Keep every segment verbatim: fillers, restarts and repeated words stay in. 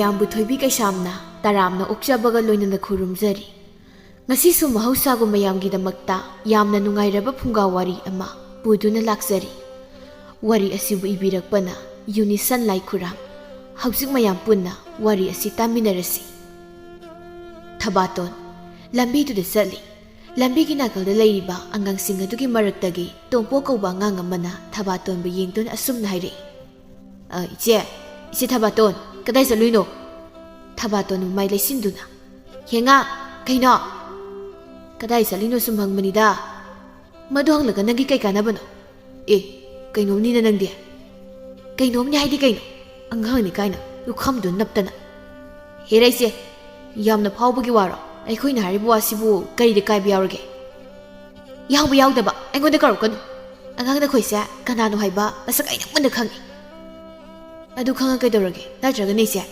ꯃꯌꯥꯝꯕꯨ ꯊꯣꯏꯕꯤ ꯀꯩꯁꯥꯝꯅ ꯇꯔꯥꯝꯅ ꯑꯣꯛꯆꯕꯒ ꯂꯣꯏꯅꯅ ꯈꯨꯔꯨꯝꯖꯔꯤ꯫ ꯉꯁꯤꯁꯨ ꯃꯍꯧꯁꯥꯒꯨꯝ ꯃꯌꯥꯝꯒꯤꯗꯃꯛꯇ ꯌꯥꯝꯅ ꯅꯨꯡꯉꯥꯏꯔꯕ ꯐꯨꯡꯒꯥ ꯋꯥꯔꯤ ꯑꯃ ꯄꯨꯗꯨꯅ ꯂꯥꯛꯆꯔꯤ꯫ ꯋꯥꯔꯤ ꯑꯁꯤꯕꯨ ꯏꯕꯤꯔꯛꯄꯅ ꯌꯨꯅꯤꯁꯟ ꯂꯥꯏꯈꯨꯔꯥꯝ꯫ ꯍꯧꯖꯤꯛ ꯃꯌꯥꯝ ꯄꯨꯟꯅ ꯋꯥꯔꯤ ꯑꯁꯤ ꯇꯥꯃꯤꯟꯅꯔꯁꯤ꯫ ꯊꯕꯥꯇꯣꯟ꯫ ꯂꯝꯕꯤꯗꯨꯗ ꯆꯠꯂꯤ꯫ ꯂꯝꯕꯤꯒꯤ ꯅꯥꯀꯜꯗ ꯂꯩꯔꯤꯕ ꯑꯉꯥꯡꯁꯤꯡ ꯑꯗꯨꯒꯤ ꯃꯔꯛꯇꯒꯤ ꯇꯣꯝꯄꯣ ꯀꯧꯕ ꯑꯉꯥꯡ ꯑꯃꯅ ꯊꯕꯥꯇꯣꯟꯕꯨ ꯌꯦꯡꯗꯨꯅ ꯑꯁꯨꯝꯅ ꯍꯥꯏꯔꯛꯏ, "ꯑ, ꯏꯆꯦ, ꯏꯆꯦ ꯊꯕꯥꯇꯣꯟ, ꯀꯗꯥꯏ ꯆꯠꯂꯨꯏꯅꯣ?" ꯊꯕꯥꯇꯣꯟ ꯃꯃꯥꯏ ꯂꯩꯁꯤꯟꯗꯨꯅ, "ꯍꯦꯉꯥ, ꯀꯩꯅꯣ?" "ꯀꯗꯥꯏ ꯆꯠꯂꯤꯅꯣ ꯁꯨꯝ ꯍꯪꯕꯅꯤꯗ꯫ ꯃꯗꯨ ꯍꯪꯂꯒ ꯅꯪꯒꯤ ꯀꯩ ꯀꯥꯟꯅꯕꯅꯣ?" "ꯑꯦ, ꯀꯩꯅꯣꯝꯅꯤꯅ ꯅꯪꯗꯤ꯫" "ꯀꯩꯅꯣꯝꯅꯤ ꯍꯥꯏꯗꯤ ꯀꯩꯅꯣ? ꯑꯉꯥꯡꯅꯤ ꯀꯥꯏꯅ ꯂꯨꯈꯝꯗꯨ ꯅꯞꯇꯅ꯫" "ꯍꯦꯔꯥ ꯏꯆꯦ, ꯌꯥꯝꯅ ꯐꯥꯎꯕꯒꯤ ꯋꯥꯔꯣ? ꯑꯩꯈꯣꯏꯅ ꯍꯥꯏꯔꯤꯕ ꯋꯥꯁꯤꯕꯨ ꯀꯔꯤꯗ ꯀꯥꯏꯕ ꯌꯥꯎꯔꯒꯦ?" "ꯌꯥꯎꯕ ꯌꯥꯎꯗꯕ ꯑꯩꯉꯣꯟꯗ ꯀꯧꯔꯛꯀꯅꯨ꯫ ꯑꯉꯥꯡ ꯅꯈꯣꯏꯁꯦ ꯀꯅꯥꯅꯣ ꯍꯥꯏꯕ ꯃꯁꯛ ꯑꯩꯅ ꯃꯨꯟꯅ ꯈꯪꯏ꯫" "ꯑꯗꯨ ꯈꯪꯉ ꯀꯩꯗꯧꯔꯒꯦ? ꯅꯠꯇ꯭ꯔꯒꯅ ꯏꯆꯦ,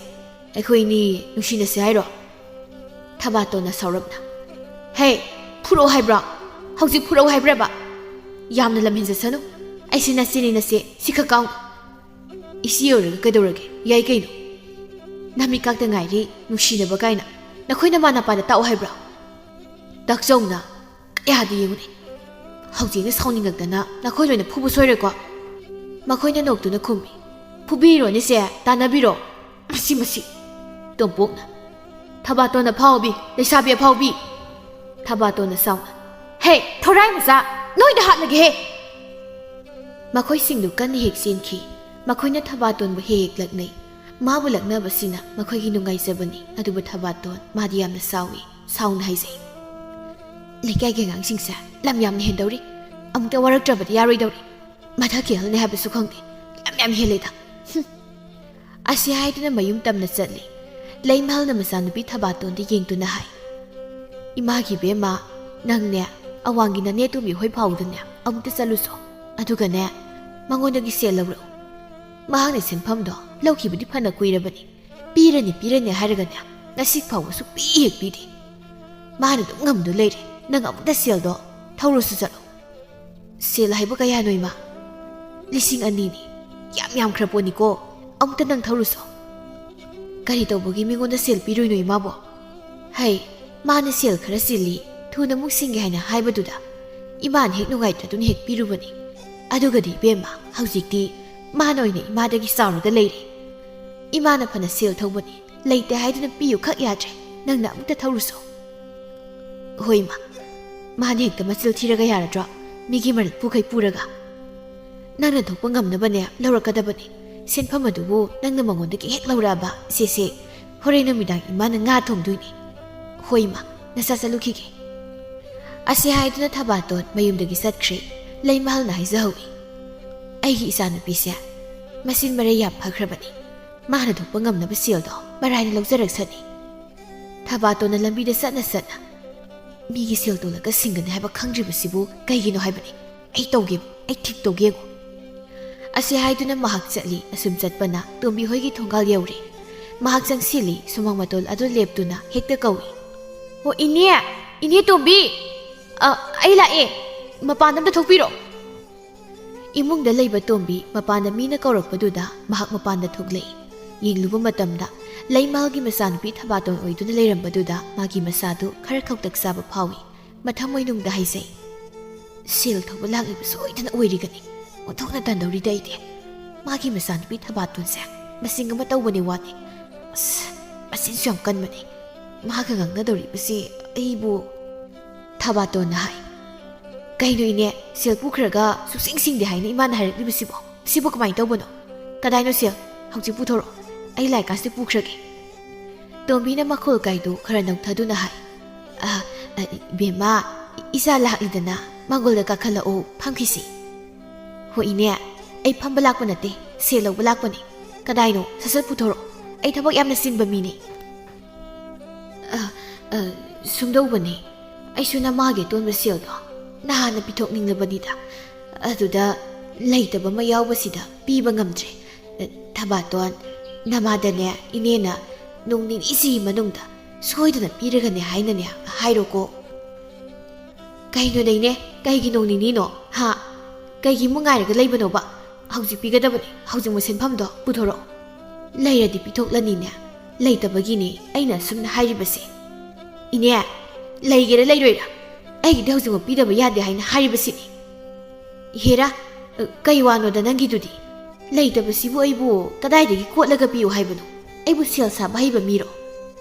ꯑꯩꯈꯣꯏꯅꯤ ꯅꯨꯡꯁꯤꯅꯁꯦ ꯍꯥꯏꯔꯣ?" ꯊꯕꯥꯇꯣꯟꯅ ꯁꯥꯎꯔꯞꯅ, "ꯍꯦ, ꯐꯨꯔꯛꯑꯣ ꯍꯥꯏꯕ꯭ꯔꯣ? ꯍꯧꯖꯤꯛ ꯐꯨꯔꯛꯑꯣ ꯍꯥꯏꯕ꯭ꯔꯕ? ꯌꯥꯝꯅ ꯂꯝ ꯍꯦꯟꯖꯁꯅꯨ꯫ ꯑꯩꯁꯦ ꯅꯆꯦꯅꯤ, ꯅꯆꯦ, ꯁꯤꯈꯛ ꯀꯥꯎꯅ꯫" "ꯏꯆꯦ ꯑꯣꯏꯔꯒ ꯀꯩꯗꯧꯔꯒꯦ? ꯌꯥꯏ ꯀꯩꯅꯣ꯫ ꯅꯃꯤꯠꯀꯥꯛꯇ ꯉꯥꯏꯔꯤ ꯅꯨꯡꯁꯤꯅꯕ ꯀꯥꯏꯅ꯫ ꯅꯈꯣꯏ ꯅꯃꯥ ꯅꯄꯥꯗ ꯇꯥꯛꯑꯣ ꯍꯥꯏꯕ꯭ꯔꯣ?" ꯇꯥꯛꯆꯧꯅ ꯀꯌꯥꯗꯤ ꯌꯦꯡꯉꯨꯅꯦ꯫ ꯍꯧꯖꯤꯛꯅ ꯁꯥꯎꯅꯤꯡꯉꯛꯇꯅ ꯅꯈꯣꯏ ꯂꯣꯏꯅ ꯐꯨꯕ ꯁꯣꯏꯔꯣꯏꯀꯣ꯫ ꯃꯈꯣꯏꯅ ꯅꯣꯛꯇꯨꯅ ꯈꯨꯝꯃꯤ, "ꯐꯨꯕꯤꯔꯣꯅꯦ ꯁꯦ, ꯇꯥꯟꯅꯕꯤꯔꯣ꯫ ꯃꯁꯤ, ꯃꯁꯤ꯫" ꯇꯣꯝꯄꯣꯛꯅ, "ꯊꯕꯥꯇꯣꯟ ꯑꯐꯥꯎꯕꯤ, ꯂꯩꯁꯥꯕꯤ ꯑꯐꯥꯎꯕꯤ꯫" ꯊꯕꯥꯇꯣꯟꯅ ꯁꯥꯎꯅ, "ꯍꯦ, ꯊꯣꯔꯥꯏ ꯃꯆꯥ, ꯅꯣꯏꯗ ꯍꯥꯠꯂꯒꯦꯍꯦ!" ꯃꯈꯣꯏꯁꯤꯡꯗꯨ ꯀꯟꯅ ꯍꯦꯛ ꯆꯦꯟꯈꯤ꯫ ꯃꯈꯣꯏꯅ ꯊꯕꯥꯇꯣꯟꯕꯨ ꯍꯦꯛ ꯍꯦꯛ ꯂꯛꯅꯩ꯫ ꯃꯥꯕꯨ ꯂꯛꯅꯕꯁꯤꯅ ꯃꯈꯣꯏꯒꯤ ꯅꯨꯡꯉꯥꯏꯖꯕꯅꯤ, ꯑꯗꯨꯕꯨ ꯊꯕꯥꯇꯣꯟ, ꯃꯥꯗꯤ ꯌꯥꯝꯅ ꯁꯥꯎꯏ꯫ ꯁꯥꯎꯅ ꯍꯥꯏꯖꯩ, "ꯂꯩꯀꯥꯏꯒꯤ ꯑꯉꯥꯡꯁꯤꯡꯁꯦ ꯂꯝ ꯌꯥꯝꯅ ꯍꯦꯟꯗꯧꯔꯤ꯫ ꯑꯃꯨꯛꯇ ꯋꯥꯔꯛꯇ꯭ꯔꯕꯗꯤ ꯌꯥꯔꯣꯏꯗꯧꯔꯤ꯫ ꯃꯊꯛꯀꯤ ꯑꯍꯜꯅꯤ ꯍꯥꯏꯕꯁꯨ ꯈꯪꯗꯦ꯫ ꯂꯝ ꯌꯥꯝ ꯍꯦꯜꯂꯦꯗ꯫ ꯍꯨꯝ꯫" ꯑꯁꯤ ꯍꯥꯏꯗꯨꯅ ꯃꯌꯨꯝ ꯇꯝꯅ ꯆꯠꯂꯤ꯫ ꯂꯩꯃꯍꯜꯅ ꯃꯆꯥꯅꯨꯄꯤ ꯊꯕꯥꯇꯣꯟꯗ ꯌꯦꯡꯗꯨꯅ ꯍꯥꯏ, "ꯏꯃꯥꯒꯤ ꯏꯕꯦꯝꯃ, ꯅꯪꯅꯦ ꯑꯋꯥꯡꯒꯤ ꯅꯅꯦ ꯇꯣꯝꯕꯤ ꯍꯣꯏ ꯐꯥꯎꯗꯅꯦ ꯑꯃꯨꯛꯇ ꯆꯠꯂꯨꯁꯣ꯫ ꯑꯗꯨꯒꯅꯦ ꯃꯉꯣꯟꯗꯒꯤ ꯁꯦꯜ ꯂꯧꯔꯛꯎ꯫ ꯃꯍꯥꯛꯅ ꯁꯦꯟꯐꯝꯗꯣ ꯂꯧꯈꯤꯕꯗꯤ ꯐꯅ ꯀꯨꯏꯔꯕꯅꯤ꯫ ꯄꯤꯔꯅꯤ, ꯄꯤꯔꯅꯤ ꯍꯥꯏꯔꯒꯅꯦ ꯉꯁꯤ ꯐꯥꯎꯕ ꯁꯨꯛꯄꯤ ꯍꯦꯛ ꯄꯤꯗꯦ꯫ ꯃꯥꯅ ꯑꯗꯨꯝ ꯉꯝꯗꯨ ꯂꯩꯔꯦ꯫ ꯅꯪ ꯑꯃꯨꯛꯇ ꯁꯦꯜꯗꯣ ꯊꯧꯔꯨꯁꯨ ꯆꯠꯂꯣ꯫" "ꯁꯦꯜ ꯍꯥꯏꯕꯨ ꯀꯌꯥꯅꯣ, ꯏꯃꯥ?" "ꯂꯤꯁꯤꯡ ꯑꯅꯤꯅꯤ꯫ ꯌꯥꯝ ꯌꯥꯝꯈ꯭ꯔ ꯄꯣꯠꯅꯤꯀꯣ꯫ ꯑꯃꯨꯛꯇ ꯅꯪ ꯊꯧꯔꯨꯁꯣ꯫" ꯀꯔꯤ ꯇꯧꯕꯒꯤ ꯃꯤꯉꯣꯟꯗ ꯁꯦꯜ ꯄꯤꯔꯨꯏꯅꯣ ꯏꯃꯥꯕꯣ? ꯍꯩ, ꯃꯥꯅ ꯁꯦꯜ ꯈꯔ ꯆꯤꯜꯂꯤ, ꯊꯨꯅ ꯑꯃꯨꯛ ꯁꯤꯡꯒꯦ ꯍꯥꯏꯅ ꯍꯥꯏꯕꯗꯨꯗ ꯏꯃꯥꯅ ꯍꯦꯛ ꯅꯨꯡꯉꯥꯏꯇ꯭ꯔꯗꯨꯅ ꯍꯦꯛ ꯄꯤꯔꯨꯕꯅꯤ꯫ ꯑꯗꯨꯒꯗꯤ ꯏꯕꯦꯝꯃ, ꯍꯧꯖꯤꯛꯇꯤ ꯃꯥꯅ ꯑꯣꯏꯅ ꯏꯃꯥꯗꯒꯤ ꯆꯥꯎꯔꯒ ꯂꯩꯔꯦ꯫ ꯏꯃꯥꯅ ꯐꯅ ꯁꯦꯜ ꯊꯧꯕꯅꯤ, ꯂꯩꯇꯦ ꯍꯥꯏꯗꯨꯅ ꯄꯤꯌꯨ ꯈꯛ ꯌꯥꯗ꯭ꯔꯦ, ꯅꯪꯅ ꯑꯃꯨꯛꯇ ꯊꯧꯔꯨꯁꯣ꯫ ꯍꯣꯏ ꯏꯃꯥ, ꯃꯥꯅ ꯍꯦꯛꯇ ꯃꯆꯤꯜ ꯊꯤꯔꯒ ꯌꯥꯔꯗ꯭ꯔꯣ? ꯃꯤꯒꯤ ꯃꯔꯜ ꯄꯨꯈꯩ ꯄꯨꯔꯒ꯫ ꯅꯪꯅ ꯊꯣꯛꯄ ꯉꯝꯅꯕꯅꯦ ꯂꯧꯔꯛꯀꯗꯕꯅꯤ꯫ ꯁꯦꯟꯐꯝ ꯑꯗꯨꯕꯨ ꯅꯪꯅ ꯃꯉꯣꯟꯗꯒꯤ ꯍꯦꯛ ꯂꯧꯔꯛꯑꯕ, ꯁꯦꯁꯦ, ꯍꯣꯔꯦꯟ ꯅꯨꯃꯤꯗꯥꯡ ꯏꯃꯥꯅ ꯉꯥ ꯊꯣꯡꯗꯣꯏꯅꯤ꯫ ꯍꯣꯏ ꯏꯃꯥ, ꯅꯆꯥ ꯆꯠꯂꯨꯈꯤꯒꯦ꯫ ꯑꯁꯤ ꯍꯥꯏꯗꯨꯅ ꯊꯕꯥꯇꯣꯟ ꯃꯌꯨꯝꯗꯒꯤ ꯆꯠꯈ꯭ꯔꯦ꯫ ꯂꯩꯃꯍꯜꯅ ꯍꯥꯏꯖꯍꯧꯏ, "ꯑꯩꯒꯤ ꯏꯆꯥꯅꯨꯄꯤꯁꯦ ꯃꯆꯤꯟ ꯃꯔꯩ ꯌꯥꯝ ꯐꯈ꯭ꯔꯕꯅꯤ꯫ ꯃꯥꯅ ꯊꯣꯛꯄ ꯉꯝꯅꯕ ꯁꯦꯜꯗꯣ ꯃꯔꯥꯏꯅ ꯂꯧꯖꯔꯛꯁꯅꯤ"꯫ ꯊꯕꯥꯇꯣꯟꯅ ꯂꯝꯕꯤꯗ ꯆꯠꯅ ꯆꯠꯅ, "ꯃꯤꯒꯤ ꯁꯦꯜ ꯇꯣꯜꯂꯒ ꯁꯤꯡꯒꯅꯤ ꯍꯥꯏꯕ ꯈꯪꯗ꯭ꯔꯤꯕꯁꯤꯕꯨ ꯀꯩꯒꯤꯅꯣ ꯍꯥꯏꯕꯅꯤ? ꯑꯩ ꯇꯧꯒꯦ, ꯑꯩ ꯊꯤꯛ ꯇꯧꯒꯦ ꯌꯦꯡꯉꯨ"꯫ ꯑꯁꯤ ꯍꯥꯏꯗꯨꯅ ꯃꯍꯥꯛ ꯆꯠꯂꯤ꯫ ꯑꯁꯨꯝ ꯆꯠꯄꯅ ꯇꯣꯝꯕꯤ ꯍꯣꯏꯒꯤ ꯊꯣꯡꯒꯥꯜ ꯌꯧꯔꯦ꯫ ꯃꯍꯥꯛ ꯆꯪꯁꯤꯜꯂꯤ꯫ ꯁꯨꯃꯥꯡ ꯃꯇꯣꯜ ꯑꯗꯨ ꯂꯦꯞꯇꯨꯅ ꯍꯦꯛꯇ ꯀꯧꯏ, "ꯑꯣ ꯏꯅꯦ, ꯏꯅꯦ ꯇꯣꯝꯕꯤ, ꯑ, ꯑꯩ ꯂꯥꯛꯑꯦ, ꯃꯄꯥꯟꯗ ꯑꯝꯇ ꯊꯣꯛꯄꯤꯔꯣ"꯫ ꯏꯃꯨꯡꯗ ꯂꯩꯕ ꯇꯣꯝꯕꯤ ꯃꯄꯥꯟꯗ ꯃꯤꯅ ꯀꯧꯔꯛꯄꯗꯨꯗ ꯃꯍꯥꯛ ꯃꯄꯥꯟꯗ ꯊꯣꯛꯂꯛꯏ꯫ ꯌꯦꯡꯂꯨꯕ ꯃꯇꯝꯗ ꯂꯩꯃꯍꯜꯒꯤ ꯃꯆꯥꯅꯨꯄꯤ ꯊꯕꯥꯇꯣꯟ ꯑꯣꯏꯗꯨꯅ ꯂꯩꯔꯝꯕꯗꯨꯗ ꯃꯥꯒꯤ ꯃꯁꯥꯗꯨ ꯈꯔ ꯈꯧꯇꯛ ꯆꯥꯕ ꯐꯥꯎꯏ꯫ ꯃꯊꯃꯣꯏꯅꯨꯡꯗ ꯍꯥꯏꯖꯩ, "ꯁꯦꯜ ꯊꯧꯕ ꯂꯥꯛꯂꯤꯕ ꯁꯣꯏꯗꯅ ꯑꯣꯏꯔꯤꯒꯅꯤ꯫ ꯑꯣꯟꯊꯣꯛꯅ ꯇꯟꯗꯧꯔꯤꯗ ꯑꯩꯗꯤ꯫ ꯃꯥꯒꯤ ꯃꯆꯥꯅꯨꯄꯤ ꯊꯕꯥꯇꯣꯟꯁꯦ ꯃꯆꯤꯡ ꯑꯃ ꯇꯧꯕꯅꯤ ꯋꯥꯅꯤ꯫ ꯑꯁ, ꯃꯆꯤꯟꯁꯨ ꯌꯥꯝ ꯀꯟꯕꯅꯤ꯫ ꯃꯥꯒ ꯉꯥꯡꯅꯗꯧꯔꯤꯕꯁꯤ ꯑꯩꯕꯨ"꯫ ꯊꯕꯥꯇꯣꯟꯅ ꯍꯥꯏ, "ꯀꯩꯅꯣ ꯏꯅꯦ, ꯁꯦꯜ ꯄꯨꯈ꯭ꯔꯒ ꯁꯨꯛꯁꯤꯡ ꯁꯤꯡꯗꯦ ꯍꯥꯏꯅ ꯏꯃꯥꯅ ꯍꯥꯏꯔꯛꯂꯤꯕꯁꯤꯕꯣ? ꯁꯤꯕꯨ ꯀꯃꯥꯏꯅ ꯇꯧꯕꯅꯣ? ꯀꯗꯥꯏꯅꯣ ꯁꯦꯜ? ꯍꯧꯖꯤꯛ ꯄꯨꯊꯣꯔꯛꯑꯣ꯫ ꯑꯩ ꯂꯥꯏꯔꯤꯛꯀꯥꯁꯦ ꯄꯨꯈ꯭ꯔꯒꯦ"꯫ ꯇꯣꯝꯕꯤꯅ ꯃꯈꯣꯜ ꯀꯥꯏꯗꯨ ꯈꯔ ꯅꯧꯊꯗꯨꯅ ꯍꯥꯏ, "ꯑ, ꯑ, ꯏꯕꯦꯝꯃ, ꯏꯆꯥ ꯂꯥꯛꯂꯤꯗꯅ, ꯃꯥꯡꯒꯣꯜꯗ ꯀꯥꯈꯠꯂꯛꯑꯣ, ꯐꯝꯈꯤꯁꯤ"꯫ "ꯍꯣ ꯏꯅꯦ, ꯑꯩ ꯐꯝꯕ ꯂꯥꯛꯄ ꯅꯠꯇꯦ, ꯁꯦꯜ ꯂꯧꯕ ꯂꯥꯛꯄꯅꯤ꯫ ꯀꯗꯥꯏꯅꯣ? ꯁꯠ ꯁꯠ ꯄꯨꯊꯣꯔꯛꯑꯣ꯫ ꯑꯩ ꯊꯕꯛ ꯌꯥꯝꯅ ꯆꯤꯟꯕ ꯃꯤꯅꯤ"꯫ "ꯑ, ꯑ, ꯁꯨꯝꯗꯧꯕꯅꯤ, ꯑꯩꯁꯨ ꯅꯃꯥꯒꯤ ꯑꯇꯣꯟꯕ ꯁꯦꯜꯗꯣ ꯅꯍꯥꯟꯅ ꯄꯤꯊꯣꯛꯅꯤꯡꯂꯕꯅꯤꯗ꯫ ꯑꯗꯨꯗ ꯂꯩꯇꯕ ꯑꯃ ꯌꯥꯎꯕꯁꯤꯗ ꯄꯤꯕ ꯉꯝꯗ꯭ꯔꯦ꯫ ꯊꯕꯥꯇꯣꯟ, ꯅꯃꯥꯗꯅꯦ ꯏꯅꯦꯅ ꯅꯣꯡ ꯅꯤꯅꯤꯁꯤꯒꯤ ꯃꯅꯨꯡꯗ ꯁꯣꯏꯗꯅ ꯄꯤꯔꯒꯅꯤ ꯍꯥꯏꯅꯅꯦ ꯍꯥꯏꯔꯣꯀꯣ"꯫ "ꯀꯩꯅꯣꯅꯦ ꯏꯅꯦ, ꯀꯩꯒꯤ ꯅꯣꯡ ꯅꯤꯅꯤꯅꯣ? ꯍꯥ? ꯀꯩꯒꯤ ꯑꯃꯨꯛ ꯉꯥꯏꯔꯒ ꯂꯩꯕꯅꯣꯕ? ꯍꯧꯖꯤꯛ ꯄꯤꯒꯗꯕꯅꯤ, ꯍꯧꯖꯤꯛꯃꯛ ꯁꯦꯟꯐꯝꯗꯣ ꯄꯨꯊꯣꯔꯛꯑꯣ꯫ ꯂꯩꯔꯗꯤ ꯄꯤꯊꯣꯛꯂꯅꯤꯅꯦ"꯫ ꯂꯩꯇꯕꯒꯤꯅꯦ ꯑꯩꯅ ꯑꯁꯨꯝꯅ ꯍꯥꯏꯔꯤꯕꯁꯦ꯫ ꯏꯅꯦ, ꯂꯩꯒꯦꯔꯥ ꯂꯩꯔꯣꯏꯔꯥ, ꯑꯩꯒꯤꯗꯤ ꯍꯧꯖꯤꯛꯃꯛ ꯄꯤꯗꯕ ꯌꯥꯗꯦ ꯍꯥꯏꯅ ꯍꯥꯏꯔꯤꯕꯁꯤꯅꯤ꯫ ꯏꯍꯦꯔꯥ, ꯀꯩ ꯋꯥꯅꯣꯗ ꯅꯪꯒꯤꯗꯨꯗꯤ? ꯂꯩꯇꯕꯁꯤꯕꯨ ꯑꯩꯕꯨ ꯀꯗꯥꯏꯗꯒꯤ ꯀꯣꯠꯂꯒ ꯄꯤꯌꯨ ꯍꯥꯏꯕꯅꯣ? ꯑꯩꯕꯨ ꯁꯦꯜ ꯁꯥꯕ ꯍꯩꯕ ꯃꯤꯔꯣ?